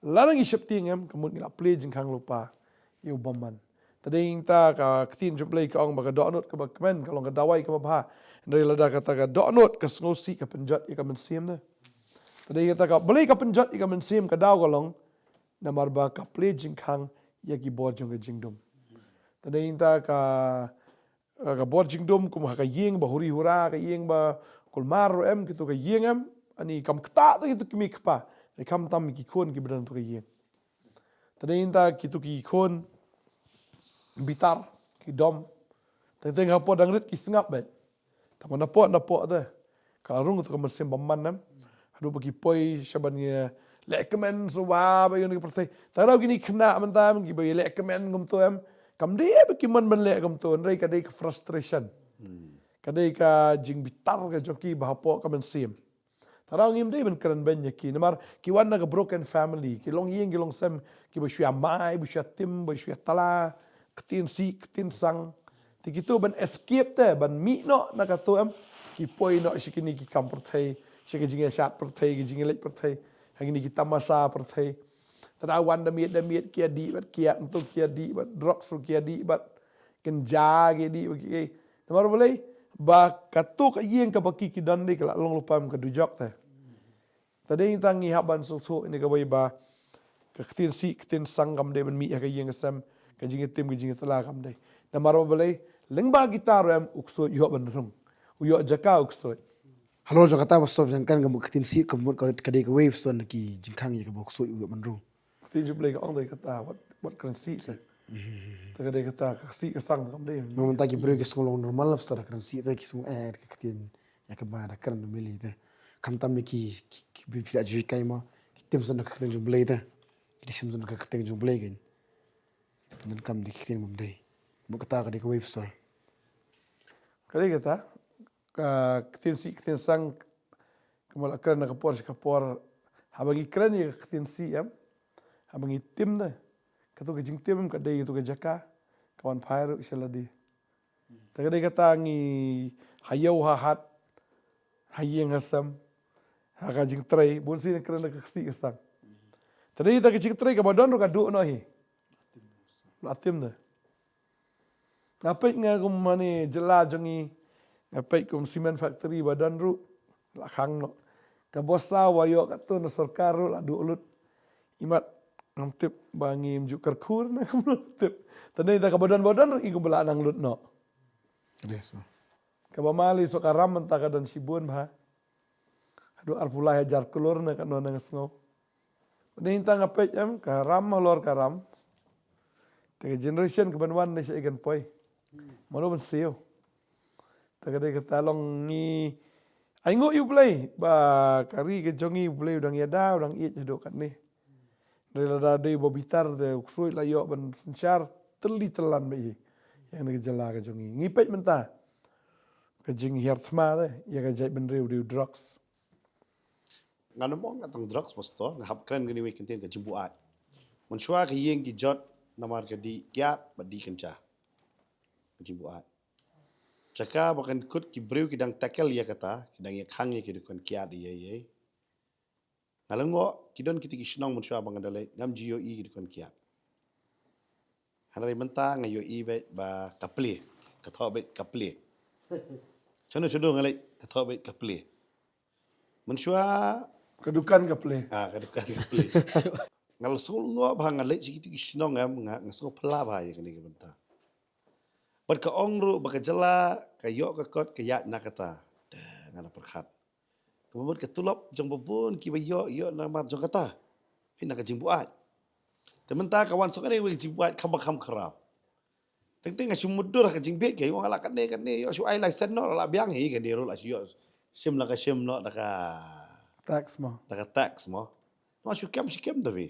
lada ngi sheptieng em, ka mut ngi la plie jingkhang lypa ïa u bymman. Te dei nangta ka ktien jong U Blei ka ong ba ka dohnud kaba kmen ka long ka dawai kaba bha. Hynrei lada kata ka dohnud ka sngewsih ka pynjot ïa ka mynsiem te. Te dei kata ka, balei ka pynjot ïa ka mynsiem, ka daw ka long namar ba ka plie jingkhang ïa ki bor jong ka jingdum. Te dei nangta ka, eh, ka bor jingdum kum ha ka ïing ba huri hura, ka ïing ba kulmar ruh em, kito ka ïing em, ani kam ktah te kito ki kmie kpa. Te khamtam ki khun kiba don ha ka ïing. Te dei nangta kito ki khun bitar, ki dom. Teng teng hapoh dang rit ki sngap beit. Tang napoh napoh te ka la rung tu ka mynsiem bymman em. Haduh ba ki poi sha ban ïa leh kmen shuwa ba ïa ka pyrthei. Tang daw kine ki khynnah mynta em kiba ïa leh kmen kumto em, kam dei ba ki mon ban leh kumto, hynrei ka dei ka frustration. Ka dei ka jingbitar ka jong ki ba hapoh ka mynsiem. Tang daw ngim dei ban kren beiñ ïa ki namar ki wan na ka broken family, ki long ïing ki long sem, kiba shu ïa mai, ba shu ïa tim, ba shu ïa tla, ktien sih ktien sang. Te kito ban escape te, ban mih noh na kato em, ki poi noh sha kine ki kam pyrthei, sha ka jingïashad pyrthei, ka jingïaleit pyrthei, ha kine ki tamasa pyrthei. Tang daw wan da miet da miet ki ïa dih bad kiad, nto ki ïa dih bad drugs ruh ki ïa dih bad ganja ki ïa dih bad ki. Namar balei? Ba kato ka ïing kaba ki ki don dei ka la long lypa em, ka dujok te. Te dei nangta ngi hap ban sngewthuh ïa kawei ba ka ktien sih ktien sang kam dei ban mih ha ka ïing ka sem, ka jingïatim ka jingïatla kam dei. Namar ba balei? Lyngba kita ruh em u ksuid u ïoh ban rung, u ïoh jaka u ksuid. Halor jong kata ba sof jong kan ka mut ktien sih ka mut ka dei kawei ba son ki jingkhang ïa kaba u ksuid u ïoh ban rung. Ktien jong U Blei ka ong dei kata, wat, wat kren sih te. Te ka dei kata ka sih ka sang kam dei. Namar mynta ki briew ki sngew long normal lap stor kren sih te, ki sngew eh ka ktien ïa kaba da kren da mili te. Khamtam ne ki, ki, ki briew ki la ju kai mo, ki tim son ka ktien jong U Blei te. Ki tim son ka ktien jong U Blei kan. Pyndonkam da ki ktien bym dei. Mut kata ka dei kawei ba sor. Ka dei kata ka ktien sih ktien sang, kumba la kren na ka por sha ka por. Haba ngi kren ïa ka ktien sih em, haba ngi tim te, kato ka jingtim em ka dei kato ka jaka ka wan phai ruh sha lade. Te ka dei kata ngi ha ïew ha hat, ha ïing ha sem, ha ka jingtrei, bun sien kren da ka sih ka sang. Te dei kata ka jingtrei kaba don ruh ka duh noh hi. La tim te. Nga peit nga kum mane jylla jong ngi, nga peit kum cement factory ba don ruh la khang noh. Ka bosa ba ïoh katto na sorkar ruh la duh lut. Imat ngam tip ba ngim ju kyrkhu na kumno tip. Te dei kata kaba don ba don ruh i kum ba la nang lut noh. Kaba mali so ka ram mynta ka don shibun bha. Haduh arphew lai hajar klur na kano na nga sngew. Mynta nga peit em ka ram halor ka ram. Te ka generation ka ban wan ne sha i kan poi. Mano ban siew. Te ka dei kata long ngi ai nguh ïa u Blei ba ka ri ka jong ngi u Blei u dang ïada u dang ïeit haduh katne. Hynrei lada dei ba bitar te u ksuid la ïoh ban synshar tylli tyllan ba i. Ïa kane ka jylla ka jong ngi ngi peit mynta ka jinghiar thma te ïa ka jaitbynriew dei u drugs. Nga nym ong nga tang drugs pastor, nga hap kren kane wei kyntien ka jingbuaid. Mynshuwa ka ïing ki jot namar ka dih kiad bad dih kynja. Ka jingbuaid. Jaka ba kan kut ki briew ki dang tackle ïa kata, ki dang ïa khang ïa ki dukan kiad ïa ïa. Nga lyngngoh ki don kita ki shnong mynshuwa ba nga da leit ngam ju ïohi ki dukan kiad. Hynrei mynta nga ïohi beit ba ka plie, ka thoh beit ka plie. Shano shano nga leit ka thoh beit ka plie. Mynshuwa Ka dukan ka plie. Ah, ka dukan ka plie. Nga la sngewlyngngoh ba nga leit sha kita ki shnong em, nga nga sngewphylla ba ïa kane ka bynta. Bad ka ong ruh ba ka jylla ka ïoh ka kot ka ïaid na kata. Te nga la pyrkhat. Ka mut ka tulop jong ba bun kiba ïoh ïoh namar jong kata. Phi na ka jingbuaid. Te mynta ka wan song kane wei ka jingbuaid kham ba kham khraw. Teng teng nga shu mutdur ha ka jingbit ka ïoh nga la kane kane ïoh shu ai license noh la biang hi kane ruh la shu ïoh shim la ka shim noh da ka Tax mo. da ka tax mo. Ma shu kem shu kem da phi.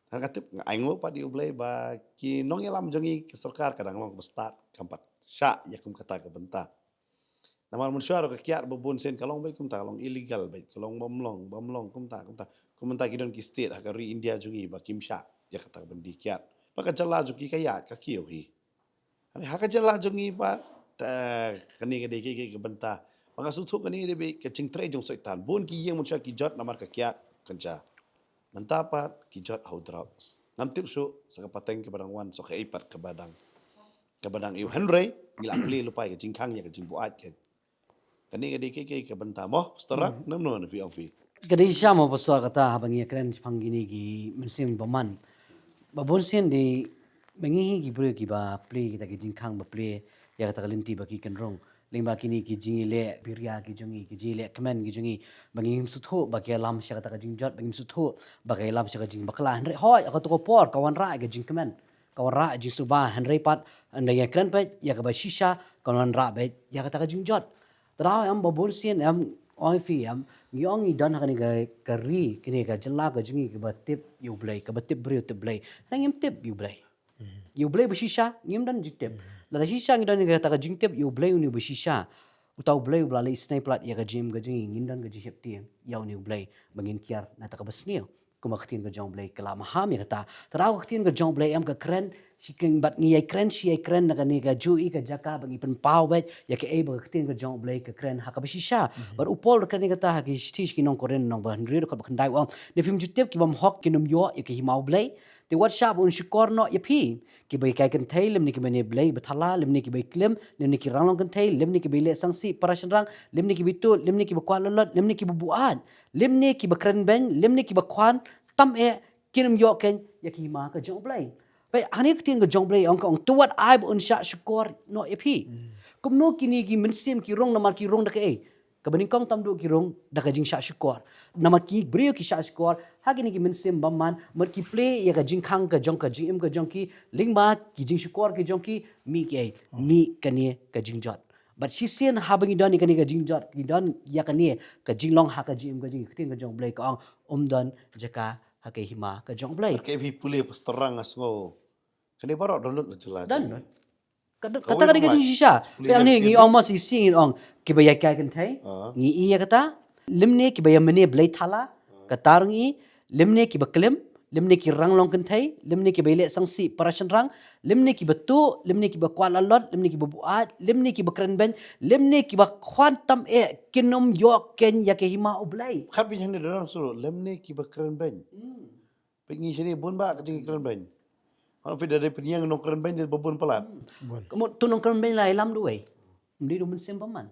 Hynrei nga tip nga ai nguh pat ïa u Blei ba ki nongïalam jong ngi ki sorkar ka dang long ba stad kam pat shah ïa kum kata ka bynta. Namar mynshuwa ruh ka kiad ba bun sien ka long beit kumta ka long illegal beit ka long bym long bym long kumta kumta. Kumta ki don ki state ha ka ri India jong ngi ba kim shah ïa kata ka bynta kiad. Ba ka jylla jong ki ka ïaid ka kiew hi. Hynrei ha ka jylla jong ngi pat te kane ka dei ka ka bynta. Ba nga sngewthuh kane ka dei ka jingtrei jong Soitan. Bun ki ïing mynshuwa ki jot namar ka kiad kynja. Mynta pat ki jot ha u drugs. Ngam tip shuh sa ka pateng kaba dang wan sa kaei pat kaba dang kaba dang ïoh hynrei ngi la plie lypa ïa ka jingkhang ïa ka jingbuaid ka. Kane ka dei ka ka ka bynta mo pastor Rak nam no na phi ong phi. Ka dei shisha mo pastor kata haba ngi kren shaphang kine ki mynsiem bymman. Ba bun sien dei ba ngi hi ki briew kiba plie kita ki jingkhang ba plie ïa kata ka lynti ba ki kynrung. Lyngba kine ki jingïaleh biria ki jong ngi ki jingïaleh kmen ki jong ngi ba ngim sngewthuh ba ki ïalam sha kata ka jingjot ba ngim sngewthuh ba ki ïalam sha ka jingbakla hynrei hooid ha kato ka por ka wanrah ïa ka jingkmen. Ka wanrah ïa ka jingsuba hynrei pat ynda ngi kren pat ïa kaba shisha ka wanrah beit ïa kata ka jingjot. Te daw em ba bun sien em ong phi em ngi ong ngi don ha kane ka ka ri kane ka jylla ka jong ngi kaba tip ïa u Blei kaba tip briew tip Blei. Hynrei ngim tip ïa u Blei. Ïa u Blei ba shisha ngim don jingtip. Lada shisha ngi don ïa kata ka jingtip ïa u Blei une ba shisha. Uta u Blei uba la leh isynei palat ïa ka jingim ka jong ngi ngin don ka jingsheptieng ïa une u Blei ba ngin kiar na kata kaba sniew. Kumba ka ktien ka jong u Blei ka la maham ïa kata. Te daw ka ktien ka jong u Blei em ka kren shi kren bad ngi ïai kren shi ïai kren na kane ka juh i ka jaka ba ngi pynpaw beit ïa kaei ba ka ktien ka jong u Blei ka kren ha kaba shisha. Bad u Paul ruh kren ïa kata ha ki shithi sha ki nong Korinth nong ba hynriew dkhot ba khyndai u ong ne phim ju tip ki bymhok kin ym ïoh ïa ka hima u Blei. Te wat shah ba un shukor noh ïa phi. Kiba ïakai kynthei lymne kiba ne blei ba thala lymne kiba ïaklim lymne ki ranglong kynthei lymne kiba ïaleh sangsi para shynrang lymne kiba ïathuh lymne kiba kwah lolot lymne kiba buaid lymne kiba kren beiñ lymne kiba khwan tam eh kin ym ïoh keiñ ïa ka hima ka jong u Blei. Peit hangne ka ktien ka jong u Blei ong ka ong to wat ai ba un shah shukor noh ïa phi. Kumno kine ki mynsiem ki rung namar ki rung da kaei? Kaba nyngkong tam duh ki rung da ka jingshah shukor. Namar ki briew ki shah shukor ha kine ki mynsiem bymman mut ki plie ïa ka jingkhang ka jong ka jingim ka jong ki lyngba ki jingshukor ki jong ki mih kiei mih kane ka jingjot. Bad shisien haba ngi don ïa kane ka jingjot ngi don ïa kane ka jinglong ha ka jingim ka jong ki ktien ka jong u Blei ka ong um don jaka ha ka hima ka jong u Blei. Ka phi pule pastor Rang nga sngew kane baroh don lut la jylla jong ngi. Kata ka dei ka jingshisha. Peit hangne ngi ong mo shisien ngi ong kiba ïakai kynthei ngi i ïa kata lymne kiba ïa mane blei thala kata ruh ngi i lymne kiba klim lymne ki ranglong kynthei lymne kiba ïaleh sangsi para shynrang lymne kiba tuh lymne kiba kwah lalot lymne kiba buaid lymne kiba kren beiñ lymne kiba khwan tam eh kin ym ïoh keiñ ïa ka hima u Blei. Khat phi hangne da dang suru lymne kiba kren beiñ. Peit ngi shane bun ba ka jingkren beiñ. Haba phi da dei pynïeng nongkren beiñ dei ba bun palat. Ka mut tu nongkren beiñ la ïalam duwei. Ym dei da u mynsiem bymman.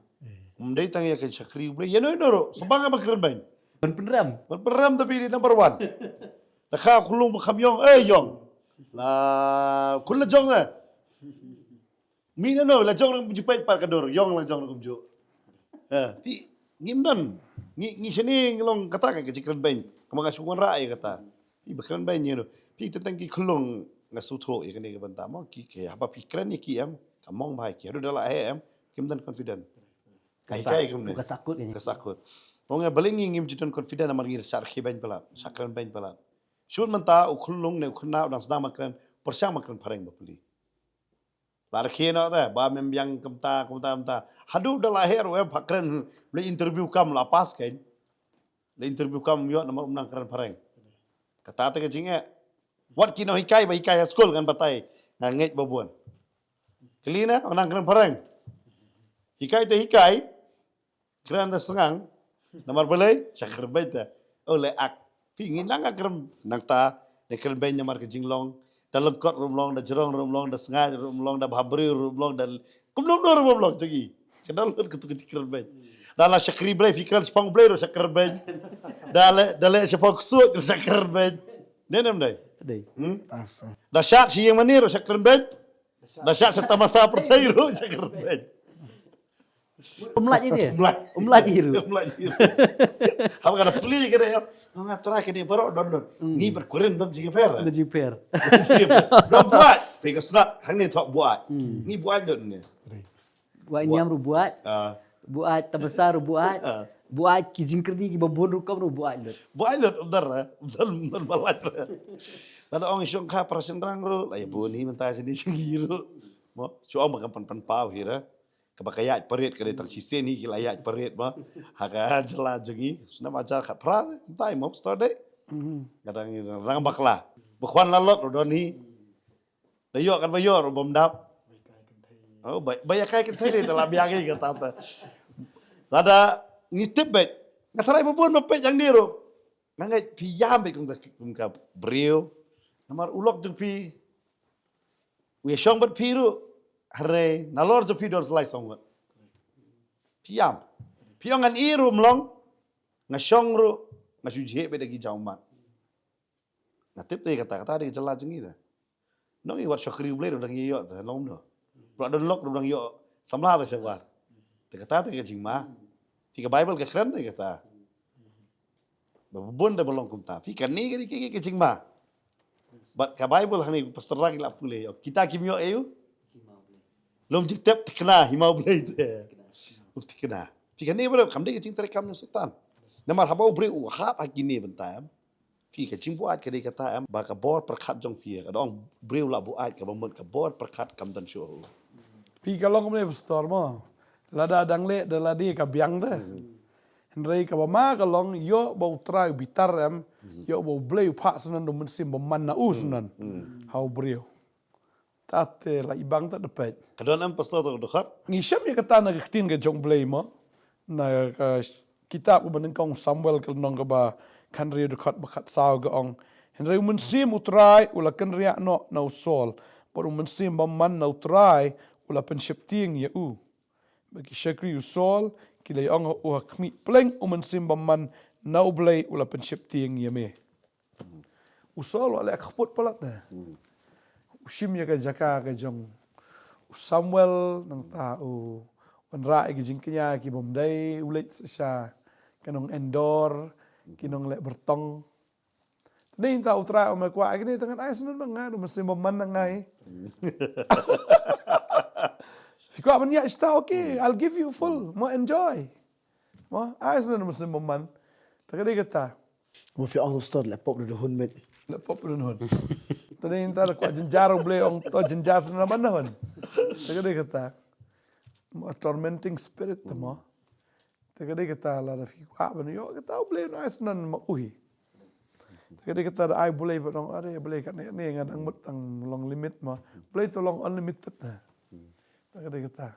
Ym dei tang ïa ka shakri u Blei ïa no ïa no ruh sngewbha ba kren beiñ. Ban pynrem. Ban pynrem da phi dei number one. Da kha khulung ba kham ïong eh ïong. La khun la jong eh. Mih na no la jong nang kumjuh peit pat ka dur ïong la jong nang kumjuh. Ha ti ngim don ngi ngi shane ngi long kata ka jingkren beiñ. Kama nga shu wanrah ïa kata. Phi ba kren beiñ ïa no phi tang ki khulung. Nga sngewthuh ïa kane ka bynta mo, ki, ki haba phi kren ïa ki em, ka mong bha ïa ki. Haduh da la heh em, kim don confident. Ka hikai kumne. Ka sakut ïa ki. Ka sakut. Mo nga balei ngi ngim ju don confident namar ngi shah rkhie beiñ palat, shah kren beiñ palat. Shu mynta u khyllung ne u khynnah u dang sdang ban kren, pyrshang ban kren phareng bapli. La rkhie noh te, ba mem biang kumta, kumta, kumta. Haduh da la heh ruh em, pha kren, la interview kam la pass kein. La interview kam ym ïoh namar um nang kren phareng. Kata te ka jingeh. Wat ki nonghikai ba hikai ha skul ngan batai. Nga ngeit ba bun. Kylli na, u nang kren phareng. Hikai te hikai. Kren da sngang. Namar balei, shah kren beiñ te. Oh, leh ak. Phi ngi nang ka kren nangta, ne kren beiñ namar ka jinglong. Da lyngkot ruh ym long, da jrong ruh ym long, da sngaid ruh ym long, da bhabriew ruh ym long, da kumno kumno ruh ym long jong ngi. Ka don lut katu ka jingkren beiñ. Da la shakri Blei, phi kren shaphang Blei ruh shah kren beiñ. Da leh, da leh shaphang ksuid ruh shah kren beiñ. Ne em dei? Dei. Hmm? Awesome. Da shad shi ïing mane ruh shah kren beiñ. Da shad sha tamasa pyrthei ruh shah kren beiñ. Um lait ïa te. Um lait. Um lait ïa ruh. Um lait ïa ruh. Haba ka da plie ka da ïa. Nga trai kane baroh don don. Hmm. Ngi bad kurim don jingïapher. Don jingïapher. Don buaid. Phi ka snat hangne thok buaid. Hmm. Ngi buaid don ne. Buaid niam ruh buaid. Ah. Buaid tamasa ruh buaid. Ah. Buaid ki jingkyrdi kiba bun rukom ruh buaid lut. Buaid lut, um dar, eh. Um dar, um dar ba lait, eh. Lada ong shong kha para shynrang ruh, la ïa bun hi mynta shini jong ngi ruh. Mo, shu ong ba kan pyn pynpaw hi ruh. Kaba ka ïaid parit ka dei tang shisien hi ki la ïaid parit mo. Ha ka jylla jong ngi, snem hajar khatphra, mynta i mop stor dei. Mhm. Ka dang rang bakla. Ba khwan la lot ruh don hi. Da ïoh kan ba ïoh ruh bym dap. Oh, ba, ba ïa kai kynthei dei te la biang ïa kata te. Lada ngi tip beit. Nga tharai ba bun ba peit jong ngi ruh. Nga ngeit phi ïam beit kum ka, kum ka briew. Namar u lok jong phi. U ïa shong bad phi ruh. Hynrei nalor jong phi don sa lai sawdong ngut. Phi ïam. Phi ong ngan ïeh ruh ym long. Nga shong ruh. Nga shu jhieh beit da ki jaw mat. Nga tip te kata, kata dei ka jylla jong ngi te. Nong i wat shakri U Blei ruh dang ïoh te, long no. Pla don lok ruh dang ïoh samla te shabar. Te kata te ka jingma. Phi ka Bible ka kren te kata. Ba bun te ba long kumta. Phi kane ka dei ka, ka, ka jingma. Bad ka Bible hangne pastor Rang i la pule ïoh. Kita kim ïoh ïa u. Lum jingtep thikna, hima U Blei te. U thikna. Phi kane ba kam dei ka jingtrei kam jong Soitan. Namar haba u briew u hap ha kine bynta em. Phi ka jingbuaid ka dei kata em, ba ka bor pyrkhat jong phi, ka dei ong briew la buaid kaba mut ka bor pyrkhat kam don shuh. Phi ka long kumne pastor mo. Lada dang leh da lade ka biang te. Hmm. Hynrei kaba ma ka long ïoh ba U Trai u bitar em, hmm, ïoh ba U Blei u phah syndon da u mynsiem bymman na u, hmm, syndon. Hmm. Ha u briew. Te te la i bang te da peit. Ka don em pastor to dkhot. Ngi shem ïa kata na ka ktien ka jong U Blei mo. Na ka kitab kaba nyngkong Samuel ka lynnong kaba khathynriew dkhot ba khatsaw ka ong. Hynrei u mynsiem U Trai u la kynriah noh na u Saul. Bad u mynsiem bymman na U Trai u la pynsheptieng ïa u. Ba ki shakri u Saul ki la ong ha u ha khmih pleng u mynsiem bymman na U Blei u la pynsheptieng ïa me. U Saul u la leh kput palat te. Hmm. U shim ïa ka jaka ka jong u Samuel nangta u wanrah ïa ki jingkñia ki bym dei u leit sha ka nong Endor ki nong leh byrtong. Te nangta U Trai u ma kwah ïa kine te ngan ai syndon ma nga da u mynsiem bymman na nga hi. Hmm. Phi kwah ban ïa ista okay, I'll give you full, mo enjoy. Mo ai syndon da u mynsiem bymman. Te ka dei kata. Mo phi ong pastor leh pop da hun met. Leh pop da hun. Te dei nta da kwah jynjar U Blei ong to jynjar syndon da hun. Te ka dei kata. Mo tormenting spirit te mo. Te ka dei kata lada phi kwah ban ïoh kata U Blei un ai syndon ma u hi. Te ka dei kata da ai Blei ba ong are Blei katne katne nga dang mut tang long limit mo. Blei to long unlimited te. Te ka dei kata.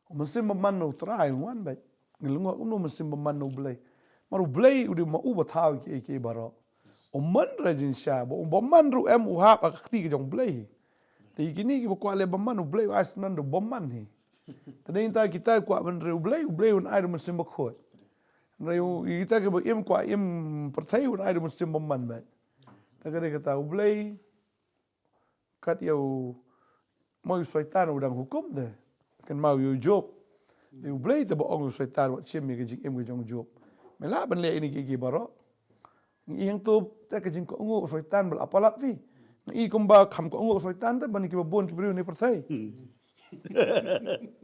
U mynsiem bymman na U Trai un wan beit. Ngi la ong kumno u mynsiem bymman na U Blei. Namar U Blei u dei ma u ba thaw kiei kiei baroh. U man re jingshisha ba u bymman ruh em u hap ha ka kti ka jong U Blei hi. Te kine kiba kwah leh bymman U Blei u ai syndon da u bymman hi. Te dei nta kita kwah ban rei U Blei, U Blei un ai da u mynsiem bakhuid. Hynrei kita kiba im kwah im pyrthei un ai da u mynsiem bymman beit. Te ka dei kata U Blei Kat ïa u, mo ïa u Soitan u dang hukum te. Kynmaw ïa u Job. Ïa u Blei te ba ong ïa u Soitan wat shim ïa ka jingim ka jong u Job. Me lah ban leh ïa kine kiei kiei baroh. Ngi ïeng tu te ka jingkohnguh u Soitan ba la palat phi. I kumba kham ka ong u Soitan te ban kiba bun ki briew ne pyrthei.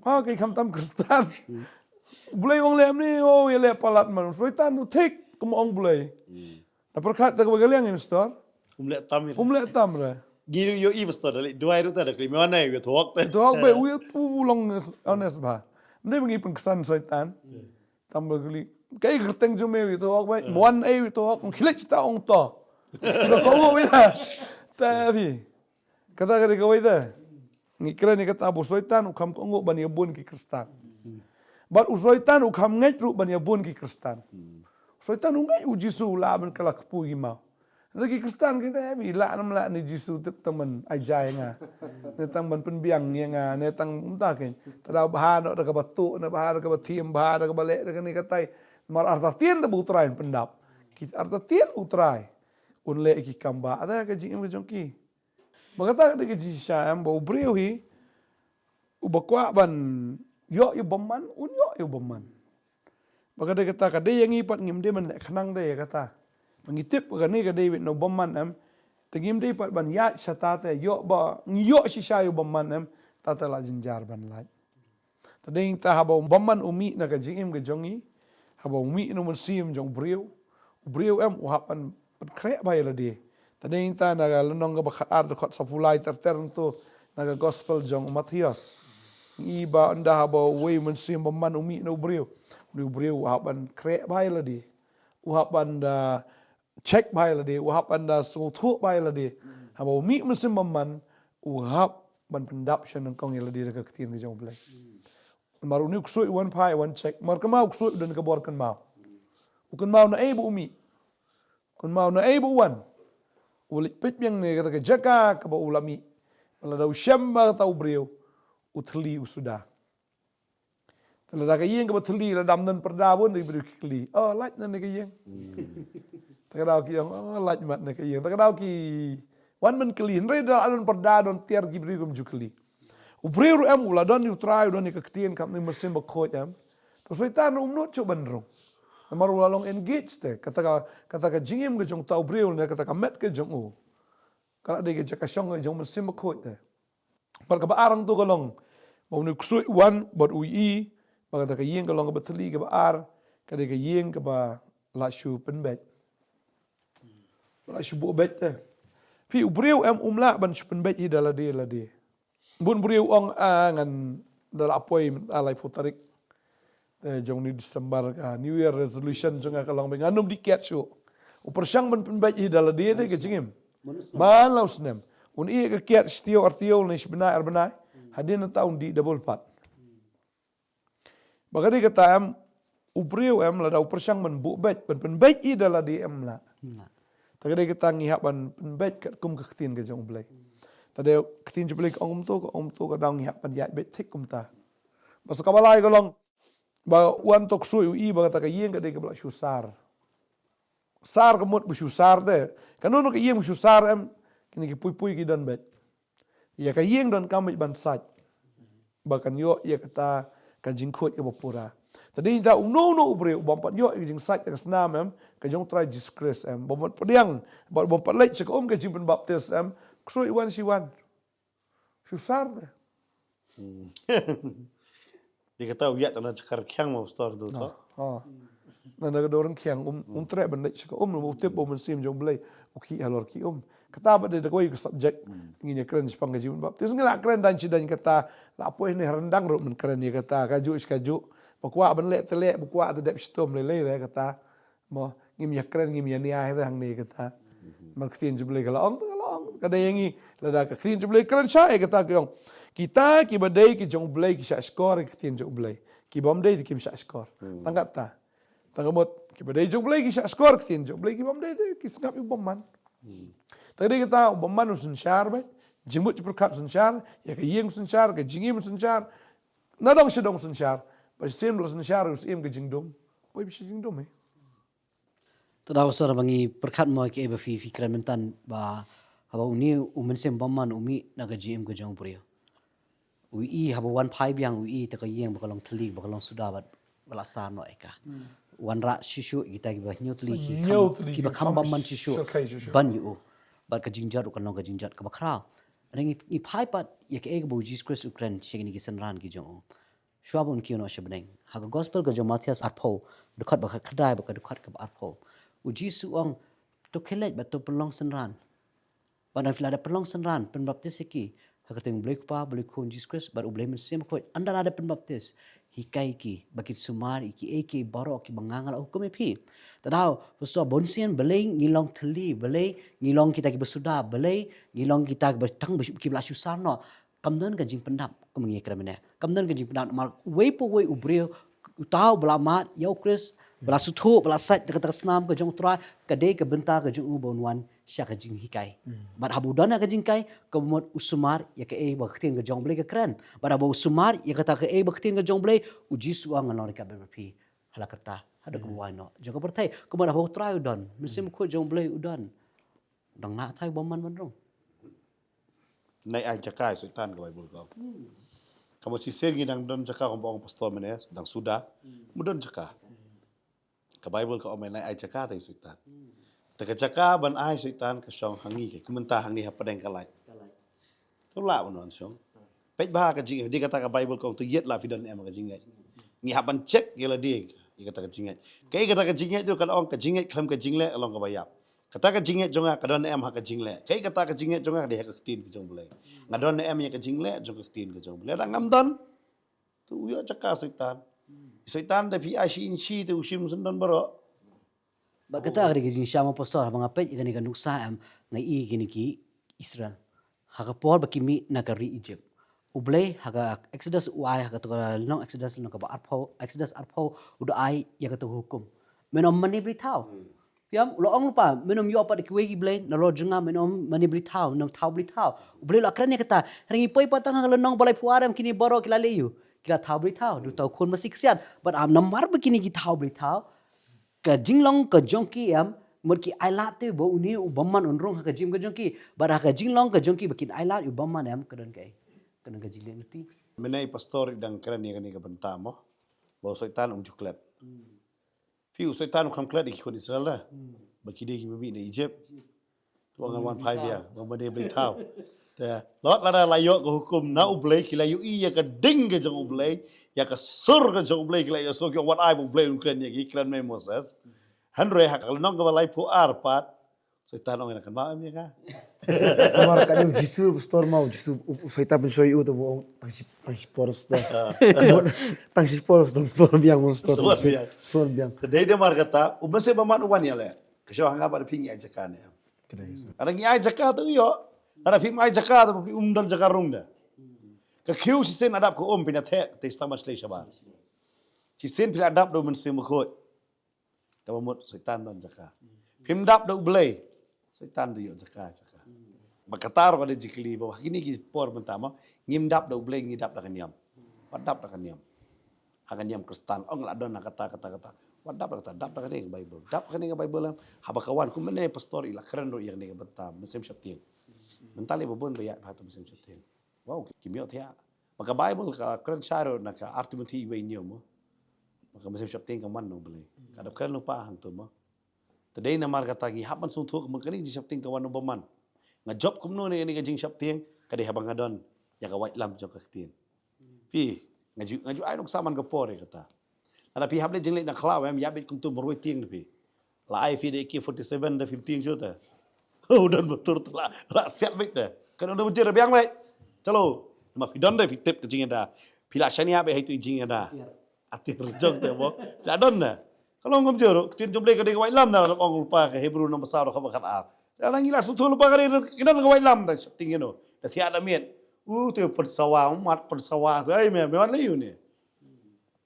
Ha, ki kham tam Khristan. U Blei u ong lem ni, oh, ïa leh palat man. Soitan u thik, kum ong Blei. Na pyrkhat te kaba ka liang, Mister. Um leh tam ïa. Um leh tam re. Gi ïohi Pastor, da leh duwai ruh ta da kli me wan ai, ïa thok te. Thok be, u, u, u long honest ba. Mne ba ngi pynksan Soitan. Tam ba kli. Kai kyrteng jong me ïa thok be. Mo wan ai ïa thok, ong khilek ta ong to. Ba ko ïa. Ta phi. Kata ka dei kawei te. Ngi kren ïa kata ba u Soitan u kham ka ong ban ïa bun ki Khristan. Bad u Soitan u kham ngeit ruh ban ïa bun ki Khristan. U Soitan u ngeit u Jisu u lah ban kylla kpu ïa ki maw. Hynrei ki Khristan kita, eh, i lah ne em lah ne Jisu tip tang ban ai ja ïa nga. Ne tang ban pynbiang ïa nga, ne tang mynta kein. Te da bha noh da kaba tuh, ne bha da kaba thiem, bha da kaba leh, da kane katai. Namar artatien te ba u Trai un pyndap. Ki artatien u Trai un leh ki kam ba. Ata ka jingim ka jong ki. Ba kata ka dei ka jingshisha em, ba u briew hi, uba kwah ban ïoh ïa u bymman, un ïoh ïa u bymman. Ba ka dei kata ka dei ïa ngi pat ngim dei ban leh khnang te ïa kata. Ba ngi tip ba kane ka dei beit na u bymman em, te ngim dei pat ban ïaid sha ta te ïoh ba ngi ïoh shisha ïa u bymman em, ta te la jynjar ban lait. Te dei ta haba u bymman u mih na ka jingim ka jong ngi, haba u mih na u mynsiem jong u briew, u briew em u hap ban pynkhreh bha ïa lade. Te dei ta na ka lynnong kaba khatar dkhot saphew lai ter ter nangto na ka gospel jong u Mathaios. Ngi ba ynda haba uwei u mynsiem bymman u mih na u briew, u briew u hap ban khreh bha ïa lade. U hap ban da check bha ïa lade, u hap ban da sngewthuh bha ïa lade. Haba u mih u mynsiem bymman, u hap ban pyndap sha nyngkong ïa lade da ka ktien ka jong u Blei. Namar une u ksuid u wan phai, u wan check. Namar kynmaw u ksuid u don ka bor kynmaw. U kynmaw naei ba u mih. Kynmaw naei ba u wan. U leit peit biang ne kata ka jaka kaba u la mih. Lada u shem ba kata u briew, u thylli u suda. Te lada ka ïing kaba thylli, lada ym don pyrda bun, da ki briew ki kylli. Oh, lait na ne ka ïing. Te ka daw ki ong, oh, lait mat na ka ïing. Te ka daw ki wan ban kylli. Hynrei da don pyrda, don tiar, ki briew kim ju kylli. U briew ruh em u la don ïa u Trai, u don ïa ka ktien, kam ne mynsiem bakhuid em. Te u Soitan ruh um nud shuh ban rung. Namar u la long engage te. Kata ka, kata ka jingim ka jong uta u briew ne kata ka met ka jong u, ka la dei ka jaka shong ka jong u mynsiem bakhuid te. Bad kaba ar hangto ka long ba une u ksuid u wan bad u ïohi ba kata ka ïing ka long kaba thylli. Kaba ar ka dei ka ïing kaba la shu pynbeit. Ba la shu buh beit te. Phi, u briew em um lah ban shu pynbeit hi da lade lade. Bun briew ong, ah, ngan da la poi mynta laiphew tarik. Te jong une u December ka New Year resolution jong nga ka long ba ngan ym dih kiad shuh. U pyrshang ban pynbeit hi da lade te ka jingim. Man la u snem. Un ïeh ka kiad shi taïew ar taïew ne shi bnai ar bnai. Hadien nangta un dih double pat. Ba ka dei kata em, u briew em lada u pyrshang ban buh beit, ban pynbeit hi da lade em lah. Lah. Te ka dei kata ngi hap ban pynbeit katkum ka ktien ka jong u Blei. Te dei ka ktien jong u Blei ka ong kumto, ka ong kumto, ka daw ngi hap ban ïaid beit thik kumta. Bad sa kaba lai ka long ba u wan uto u ksuid u ïohi ba kata ka ïing ka dei kaba la shu sar. Sar ka mut ba shu sar te. Kano kano ka ïing ba shu sar em, kine ki pui pui ki don beit. Ïa ka ïing donkam beit ban sait. Ba kan ïoh ïa kata ka jingkhuid kaba pura. Te dei ta uno uno u briew u bym pat ïoh ïa ka jingsait ka snam em, ka jong u Trai Jisu Khrist em, bym pat pdiang, bad bym pat leit sha ka um ka jingpynbaptis em, ksuid wan shi wan. Shu sar te. Hmm. Dei kata u ïaid tang na jaka rkhiang mo pastor tu. Ah, to. Ah. Na, na ka dor rkhiang um, um treh ban leit sha ka um, u tip ba u mynsiem jong u Blei u khih halor ki um. Kata pat dei da kawei ka subject. Hmm. Ngin ïa kren shaphang ka jingpynbaptis. Ngi la kren dang shi dang kata, la poi ne ha ryndang ruh men kren ïa kata, kajuh shi kajuh. Ba kwah ban leh te leh, ba kwah te dep shitom lei lei re kata. Mo, ngim ïa kren, ngim ïa nia hi hangne kata. Namar ka ktien jong u Blei ka la ong, ka la ong. Ka dei ïa ngi, lada ka ktien jong u Blei kren shai kata ka ong. Kita kiba dei ki jong u Blei ki shah shkor ïa ka ktien jong u Blei. Ki bym dei te kim shah shkor. Hmm. Tang kata. Tang ka mut, kiba dei jong u Blei ki shah shkor ïa ka ktien jong u Blei, ki bym dei te ki sngap ïa u bymman. Hmm. Te dei kata u bymman u synshar beit, jingmut jingpyrkhat u synshar, ïa ka ïing u synshar, ka jingim u synshar. Nadong shadong u synshar, ba shisien ba la synshar u syiem ka jingdum. Poi ba shi jingdum hi. Te da pastor ba ngi pyrkhat mo ïa kaei ba phi, phi kren mynta ba haba une u mynsiem bymman u mih na ka jingim ka jong u briew. U ïohi haba wan phai biang u ïohi te ka ïing ba ka long thylli ba ka long suda bad ba la sar noh ïa ka. Hmm. Wanrah shuh shuh kita kiba hynñiew tylli ki kham, kiba kham bymman shuh shuh ban ïa u. Bad ka jingjot ruh kan long ka jingjot kaba khraw. Hynrei ngi, ngi phai pat ïa kaei kaba u Jisu Khrist u kren sha kine ki synran ki jong u. Shuwa ba un kiew noh sha bneng, ha ka gospel ka jong u Mathaios arphew, dkhot ba khatkhyndai bad ka dkhot kaba arphew, u Jisu u ong, to khie leit bad to pynlong synran. Bad ynda phi la dep pynlong synran, pynbaptis ïa ki ha ka kyrteng U Blei U Kpa, U Blei U Khun, U Jisu Khrist bad U Blei Mynsiem Bakhuid. Ynda la dep pynbaptis, hikai ki ba kin sumar ïa kiei kiei baroh kiba nga, nga la hukum ïa phi. Te dei, pastor, bun sien balei ngi long thylli, balei ngi long kita kiba suda, balei ngi long kita kiba tang ba, kiba la shu sar noh. Kam don ka jingpyndap kum ngi kren mynne. Kam don ka jingpyndap namar uwei pa uwei u briew, uta uba la mad ïa u Khrist, ba la sngewthuh, ba la sait da kata ka snam ka jong U Trai, ka dei ka bynta ka jong u ba un wan sha ka jinghikai. Bad haba u don ha ka jinghikai, ka mut u sumar ïa kaei ba ka ktien ka jong U Blei ka kren. Bad haba u sumar ïa kata kaei ba ka ktien ka jong U Blei, u Jisu u ong, ngan long ryngkat bad phi ha la karta, haduh kaba wai noh jong ka pyrthei. Ka mut haba U Trai u don, Mynsiem Bakhuid jong U Blei u don, dang nang thaw bymman ban rung. Nai ai jaka ïa u Soitan, ka Baibl ka ong. Ka mut shisien ngi dang don jaka, kumba ong pastor mynne, dang suda, mut don jaka. Ka Baibl ka ong, nai ai jaka ïa u Soitan. Te ka jaka ban ai ïa u Soitan ka shong ha ngi, ka mynta ha ngi hapdeng ka light. To lah ban wan shong. Peit bha ka jingngeit, dei kata ka Baibl ka ong, to ïeit lah phi don em ha ka jingngeit. Ngi hap ban check ïa lade ïa kata ka jingngeit. Kaei kata ka jingngeit ruh, ka ong ka jingngeit khlem ka jingleh ka long kaba ïap. Kata ka jingngeit jong nga ka don em ha ka jingleh. Kaei kata ka jingngeit jong nga, ka dei ha ka ktien ka jong U Blei. Nga don em ïa ka jingleh jong ka ktien ka jong U Blei. Lada ngam don, to u ïoh jaka Soitan. Soitan te phi ai shi inshi te u shim syndon baroh. Bad kata ka dei ka jingshah mo pastor, haba nga peit ïa kane ka nuksa em, nga i ïa kine ki Israel ha ka por ba ki mih na ka ri Egypt. U Blei ha ka Exodus u ai, ha kato ka lynnong Exodus, lynnong kaba arphew, Exodus arphew, u da ai ïa kato ka hukum. Men ym mane blei thaw. Phi ïam, u la ong lypa, men ym ïoh pat da kiwei ki blei nalor jong nga, men ym mane blei thaw, nang thaw blei thaw. U Blei u la kren ïa kata. Hynrei ngi poi pat tang ha ka lynnong ba laiphew ar em, kine baroh ki la leh aïu? Ki la thaw blei thaw. Dei uta u khun masi ksian. Bad namar ba kine ki thaw blei thaw, ka jinglong ka jong ki em, mut ki ailad te ba une u bymman un rung ha ka jingim ka jong ki. Bad ha ka jinglong ka jong ki ba kin ailad ïa u bymman em, ka don kaei? Ka don ka jingleh lynti. Mynne i pastor i dang kren ïa kane ka bynta mo, ba u Soitan um ju klet. Phi, u Soitan um kham klet ïa ki khun Israel da. Ba ki dei kiba mih na Egypt. Ba ngan wan phai biang, ba mane blei thaw. Te, la wat lada la ïoh ka hukum na U Blei, ki la ïohi ïa ka ding ka jong U Blei, ïa ka sur ka jong U Blei, ki la ïohsngew, ki ong wat ai ba U Blei un kren ïa ki, kren ma i Moses. Hynrei ha ka lynnong kaba laiphew ar pat, Soitan ong, ïa kane ba em ïa ka. Namar ka dei u Jisu, pastor, ma u Jisu, u, u Soitan pynshoi u, te u ong, tang shi, tang shipor, pastor. Tang shipor, pastor, pastor biang, pastor. Pastor biang. Pastor biang. Te dei namar kata, u Mynsiem Bymman u wan ïaleh. Ka shu hangta ba da phi ngi ai jaka ne em. Ka dei, sir. Lada ngi ai jaka te u ïoh. Lada phim ai jaka te phi um don jaka rung da. Ka khiew shisien la dap ka um, phin ïa theh te stad ban shlei shabar. Shisien phi la dap da u Mynsiem Bakhuid. Kaba mut Soitan don jaka. Phim dap da U Blei, Soitan te ïoh jaka, jaka. Ba kata ruh ka dei jingkylli ba ha kine ki por mynta mo, ngim dap da U Blei, ngi dap da ka niam. Wat dap da ka niam. Ha ka niam Khristan, ong la don ha kata, kata, kata. Wat dap da kata, dap da kane ka Baibl. Dap da kane ka Baibl em. Haba ka wan kum mynne pastor i la kren ruh ïa kane ka bynta Mynsiem Sheptieng. Mynta lei ba bun ba ïaid bha ha u Mynsiem Sheptieng. Wow, kim ïoh thiah. Ba ka Baibl ka kren shai ruh na ka Ar Timothi wei hynñiew mo. Ba ka Mynsiem Sheptieng kam wan na U Blei. Ka da kren lypa hangto mo. Te dei namar kata ngi hap ban sngewthuh ba kane ka jingsheptieng ka wan na u bymman. Nga jop kumno ne kane ka jingsheptieng, ka dei haba nga don ïa ka waitlam jong ka ktien. Phi, nga ju, nga ju ai nuksa man ka por ïa kata. Lada phi hap leit jingleit na khlaw em, ïa beit kumto marwei tieng da phi. La ai phi da A K forty-seven da phim tieng shuh te. U don ba tur te la, la siat beit te. Kan u don ba jir biang beit. Chalo. Ma phi don da phi tip ka jingïada. Phi la shaniah beit ha itu i jingïada. Atiar jong te mo. Phi la don da. Ka long kumjuh ruh, ka ktien jong U Blei ka dei ka waitlam da, la ong lypa ka Hebru nong ba saw da kaba khatar. Te la ngi la sngewthuh lypa ka dei, ka don ka waitlam da sheptieng ïano. Da thiah da miet. U te pynsawa, mat pynsawa. Te ai me, me wan lei u ne.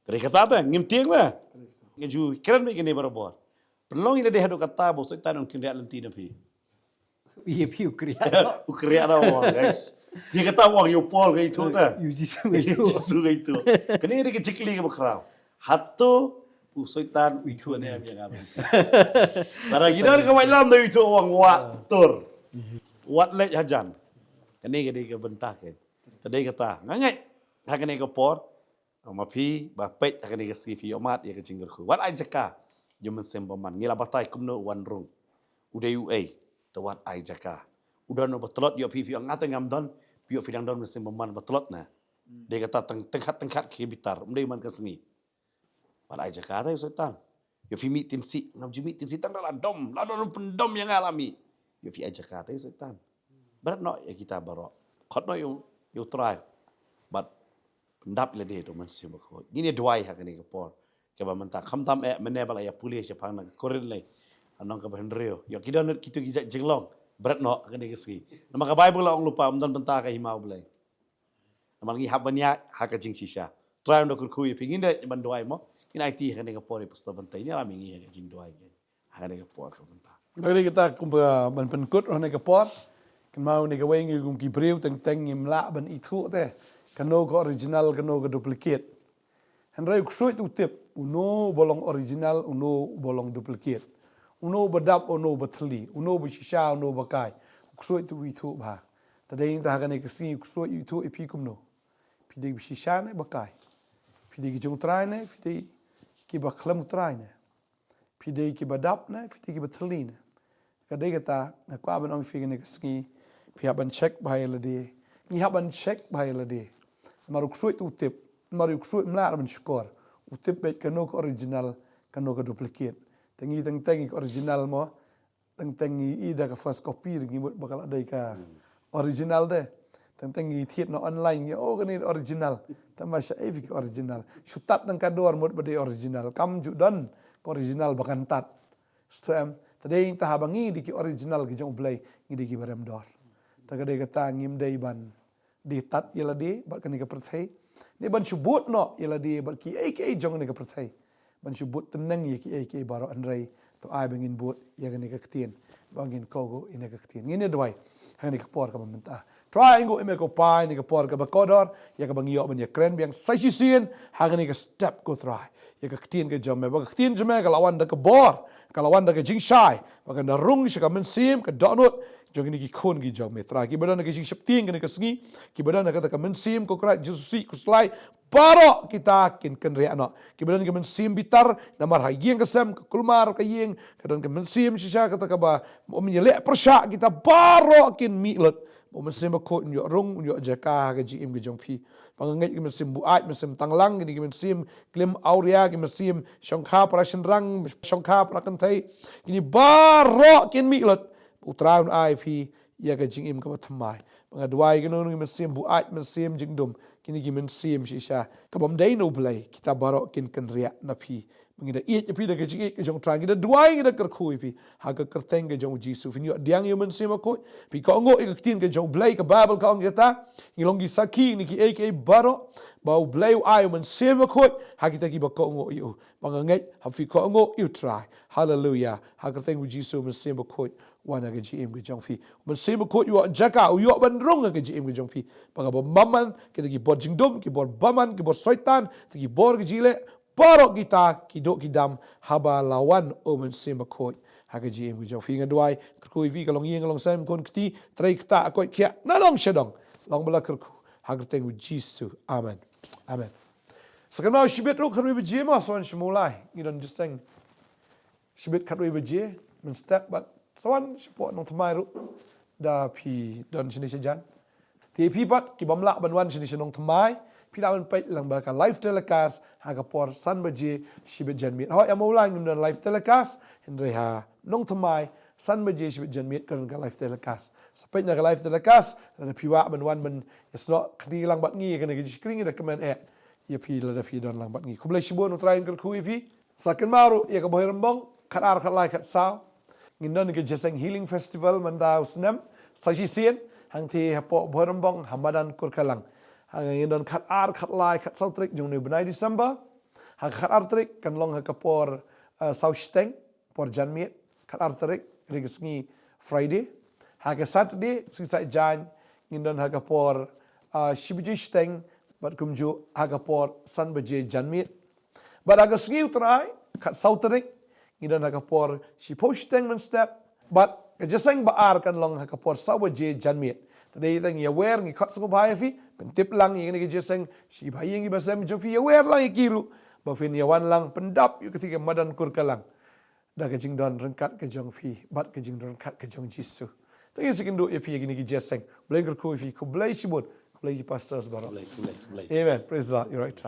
Ka dei kata te, ngim tieng te. Nga ju kren beit kane barabor. Pynlong ïa lade haduh katta ba u Soitan un kynriah lynti na phi. Ïa phi u kynriah. U kynriah da u ong, guys. Ïa kata u ong ïa u Paul ka ithuh te. Ïa u Jisu ka ithuh. Ïa u Jisu ka ithuh. Kane dei ka jingkylli kaba khraw. Hato u Soitan u ithuh ne em ïa nga? Lada ki don ka waitlam da u ithuh u ong wat tur. Wat leit hajan. Kane ka dei ka bynta kein. Te dei kata. Nga ngeit ha kane ka por. Ma phi ba peit ha kane ka sngi phi ïohmad ïa ka jingkyrkhu. Wat ai jaka ïa u Mynsiem Bymman. Ngi la batai kumno u wan rung. U dei uei, te wat ai jaka. U don uba tlot, ïoh phi, phi ong nga te ngam don, phi ïoh phi dang don mynsiem bymman ba tlot na. Dei kata tang, tang khat, tang khat ki bitar, um dei man ka sngi. Wat ai jaka te u Soitan. Ïoh phi mih tin si, ngam ju mih tin si tang da la dom, la dom pyndom ïa nga la mih. Ïoh phi ai jaka te u Soitan. Bret noh ïa kita baroh. Khot noh ïa u, ïa u Trai. Bad pyndap ïa lade da u Mynsiem Bakhuid. Ngin ïa duwai ha kane ka por. Kaba mynta khamtam eh mynne ba la ïa pule shaphang na ka Korinth lei. Nong kaba hynriew. Ïoh ki don kito ki jait jinglong. Bret noh ha kane ka sngi. Namar ka Baibl la ong lypa, ym don bynta ka hima U Blei. Namar ngi hap ban ïaid ha ka jingshisha. Trai un da kyrkhu ïa phi, ngin da ban duwai mo. Ngin aiti ha kane ka por ïa u Pastor Bynta, ngin ïa lam ïa ngi ha ka jingduwai. Ha kane ka por ka bynta. Lada kata kumba ban pynkut ha kane ka por. Kynmaw ne kawei ngi kum ki briew teng teng ngim lah ban ithuh te kano ka original, kano ka duplicate. Hynrei u ksuid u tip uno ba long original, uno ba long duplicate. Uno ba dap, uno ba thylli, uno ba shisha, uno ba kai. U ksuid u ithuh bha. Te dei nangta ha kane ka sngi u ksuid u ithuh ïa phi kumno. Phi dei ba shisha ne ba kai. Phi dei ki jong u Trai ne, phi dei kiba khlem u Trai ne. Phi dei kiba dap ne, phi dei kiba thylli ne. Ka dei kata nga kwah ban ong phi kane ka sngi. Phi hap ban check bha ïa lade. Ngi hap ban check bha ïa lade. Namar u ksuid u tip. Namar u ksuid um lah ban shukor. U tip beit kano ka original, kano ka duplicate. Te ngi teng teng ngi ka original mo. Teng teng ngi i da ka first copy, ngi mut ba ka la dei ka original de. Teng teng ngi thied na online, ngi, oh, kane original. Te ma sha ei phi ka original. Shu tad tang ka dor mut ba dei original. Kam ju don ka original ba kan tad. Stem, te dei nangta haba ngi dei ki original ki jong U Blei, ngi dei kiba rem dor. Te ka dei kata ngim dei ban dei tad ïa lade bad kane ka pyrthei. Ne ban shu bud noh ïa lade bad kiei kiei jong kane ka pyrthei. Ban shu bud tyneng ïa kiei kiei baroh, hynrei to ai ba ngin bud ïa kane ka ktien. Ba ngin kohnguh ïa kane ka ktien. Ngin ïa duwai ha kane ka por kaba mynta. Trai, nguh ïa me ko Pa, ha kane ka por kaba kordor, ïa kaba ngi ïoh ban ïa kren biang sa shisien ha kane ka step ko Trai. Ïa ka ktien ka jong me, ba ka ktien jong me ka la wan da ka bor, ka la wan da ka jingshai, ba kan da rung sha ka mynsiem, ka dohnud jong kine ki khun ki jong me Trai. Kiba don ha ka jingsheptieng kane ka sngi, kiba don ha kata ka mynsiem ko Khrist Jisu khuslai, baroh kita kin kynriah noh. Kiba don ka mynsiem bitar namar ha ïing ka sem, ka kulmar ka ïing, ka don ka mynsiem shisha kata kaba ym ïaleh pyrshah, kita baroh kin mih lut. Ba u Mynsiem Bakhuid un ïoh rung, un ïoh jaka ha ka jingim ka jong phi. Ba nga ngeit ki mynsiem buaid, mynsiem tanglang, kine ki mynsiem klim awria, ki mynsiem shongkha para shynrang, shongkha para kynthei, kine baroh kin mih lut. U Trai un ai phi ïa ka jingim kaba thymmai. Ba nga duwai kino kino ki mynsiem buaid, mynsiem jingdum, kine ki mynsiem shisha kaba ym dei na U Blei, kita baroh kin kynriah na phi. Ba ngi da ïeit ïa phi da ka jingïeit ka jong U Trai, ngi da duwai, ngi da kyrkhu ïa phi ha ka kyrteng ka jong U Jisu. Phin ïoh pdiang ïa u Mynsiem Bakhuid. Phi kohnguh ïa ka ktien ka jong U Blei, ka Baibl ka ong kata, ngi long ki sakhi, kine kiei kiei baroh, ba U Blei u ai u Mynsiem Bakhuid ha kita kiba kohnguh ïa u. Ba nga ngeit haba phi kohnguh ïa U Trai. Haleluia. Ha ka kyrteng U Jisu, u Mynsiem Bakhuid wan ha ka jingim ka jong phi. U Mynsiem Bakhuid u ïoh jaka, u ïoh ban rung ha ka jingim ka jong phi. Ba kaba bymman, kita ki bor jingdum, ki bor bymman, ki bor soitan, kita ki bor ka jingleh, baroh kita ki duh ki dam haba la wan u Mynsiem Bakhuid ha ka jingim ka jong phi. Nga duwai, kyrkhu ïa phi ka longïing ka longsem, khun kti, trei ktah, koit khiah, na dong sha dong. Long ba la kyrkhu ha ka kyrteng U Jisu. Amen. Amen. Sa kynmaw shibit ruh khatwei baje mo, sa wan sha Mawlai. Ngi don jingïaseng shibit khatwei baje mynstep, bad sa wan shapoh Nongthymmai ruh, da phi don shane shajan. Te phi pat ki bym lah ban wan shane sha Nongthymmai, phi lah ban peit lang ba ka live telecast ha ka por san baje shibit janmiet. Hooid, ha Mawlai ngim don live telecast, hynrei ha Nongthymmai san baje shibit janmiet ka don ka live telecast. Sa peit na ka live telecast, lada phi kwah ban wan ban ïasnoh kti lang bad ngi ha kane ka jingshakri, ngi da kmen eh ïa phi lada phi don lang bad ngi. Khublei shibun, U Trai un kyrkhu ïa phi. Sa kynmaw ruh ïa ka Bhoirymbong, khatar, khatlai, khatsaw. Ngin don ka jingïaseng Healing Festival mynta u snem, sa shisien, hangtei hapoh Bhoirymbong, ha madan Kurkalang. Ha ngin don khatar, khatlai, khatsaw tarik jong une u bnai December. Ha ka khatar tarik kan long ha ka por, eh, saw shiteng, por janmiet, khatar tarik, kane ka sngi Friday. Ha ka Saturday, sngi Saitjaiñ, ngin don ha ka por, ah, shi baje shiteng, bad kumjuh ha ka por san baje janmiet. Bad ha ka sngi U Trai, khatsaw tarik, ngin don ha ka por shiphew shiteng mynstep, bad ka jingïaseng ba ar kan long ha ka por saw baje janmiet. Te dei tang ïawer, ngi khot sngewbha ïa phi, pyntip lang ïa kane ka jingïaseng sha ki bahaïing ki bahasem jong phi, ïawer lang ïa ki ruh ba phin ïawan lang pyndap ïa kata ka madan Kurkalang da ka jingdon ryngkat ka jong phi bad ka jingdon ryngkat ka jong U Jisu. Te ngin sa ïakynduh ïa phi ha kine ki jingïaseng. Blei un kyrkhu ïa phi, khublei shibun, khublei ïa ki pastors baroh. Khublei, khublei, khublei. Amen. Praise the Lord. You're right.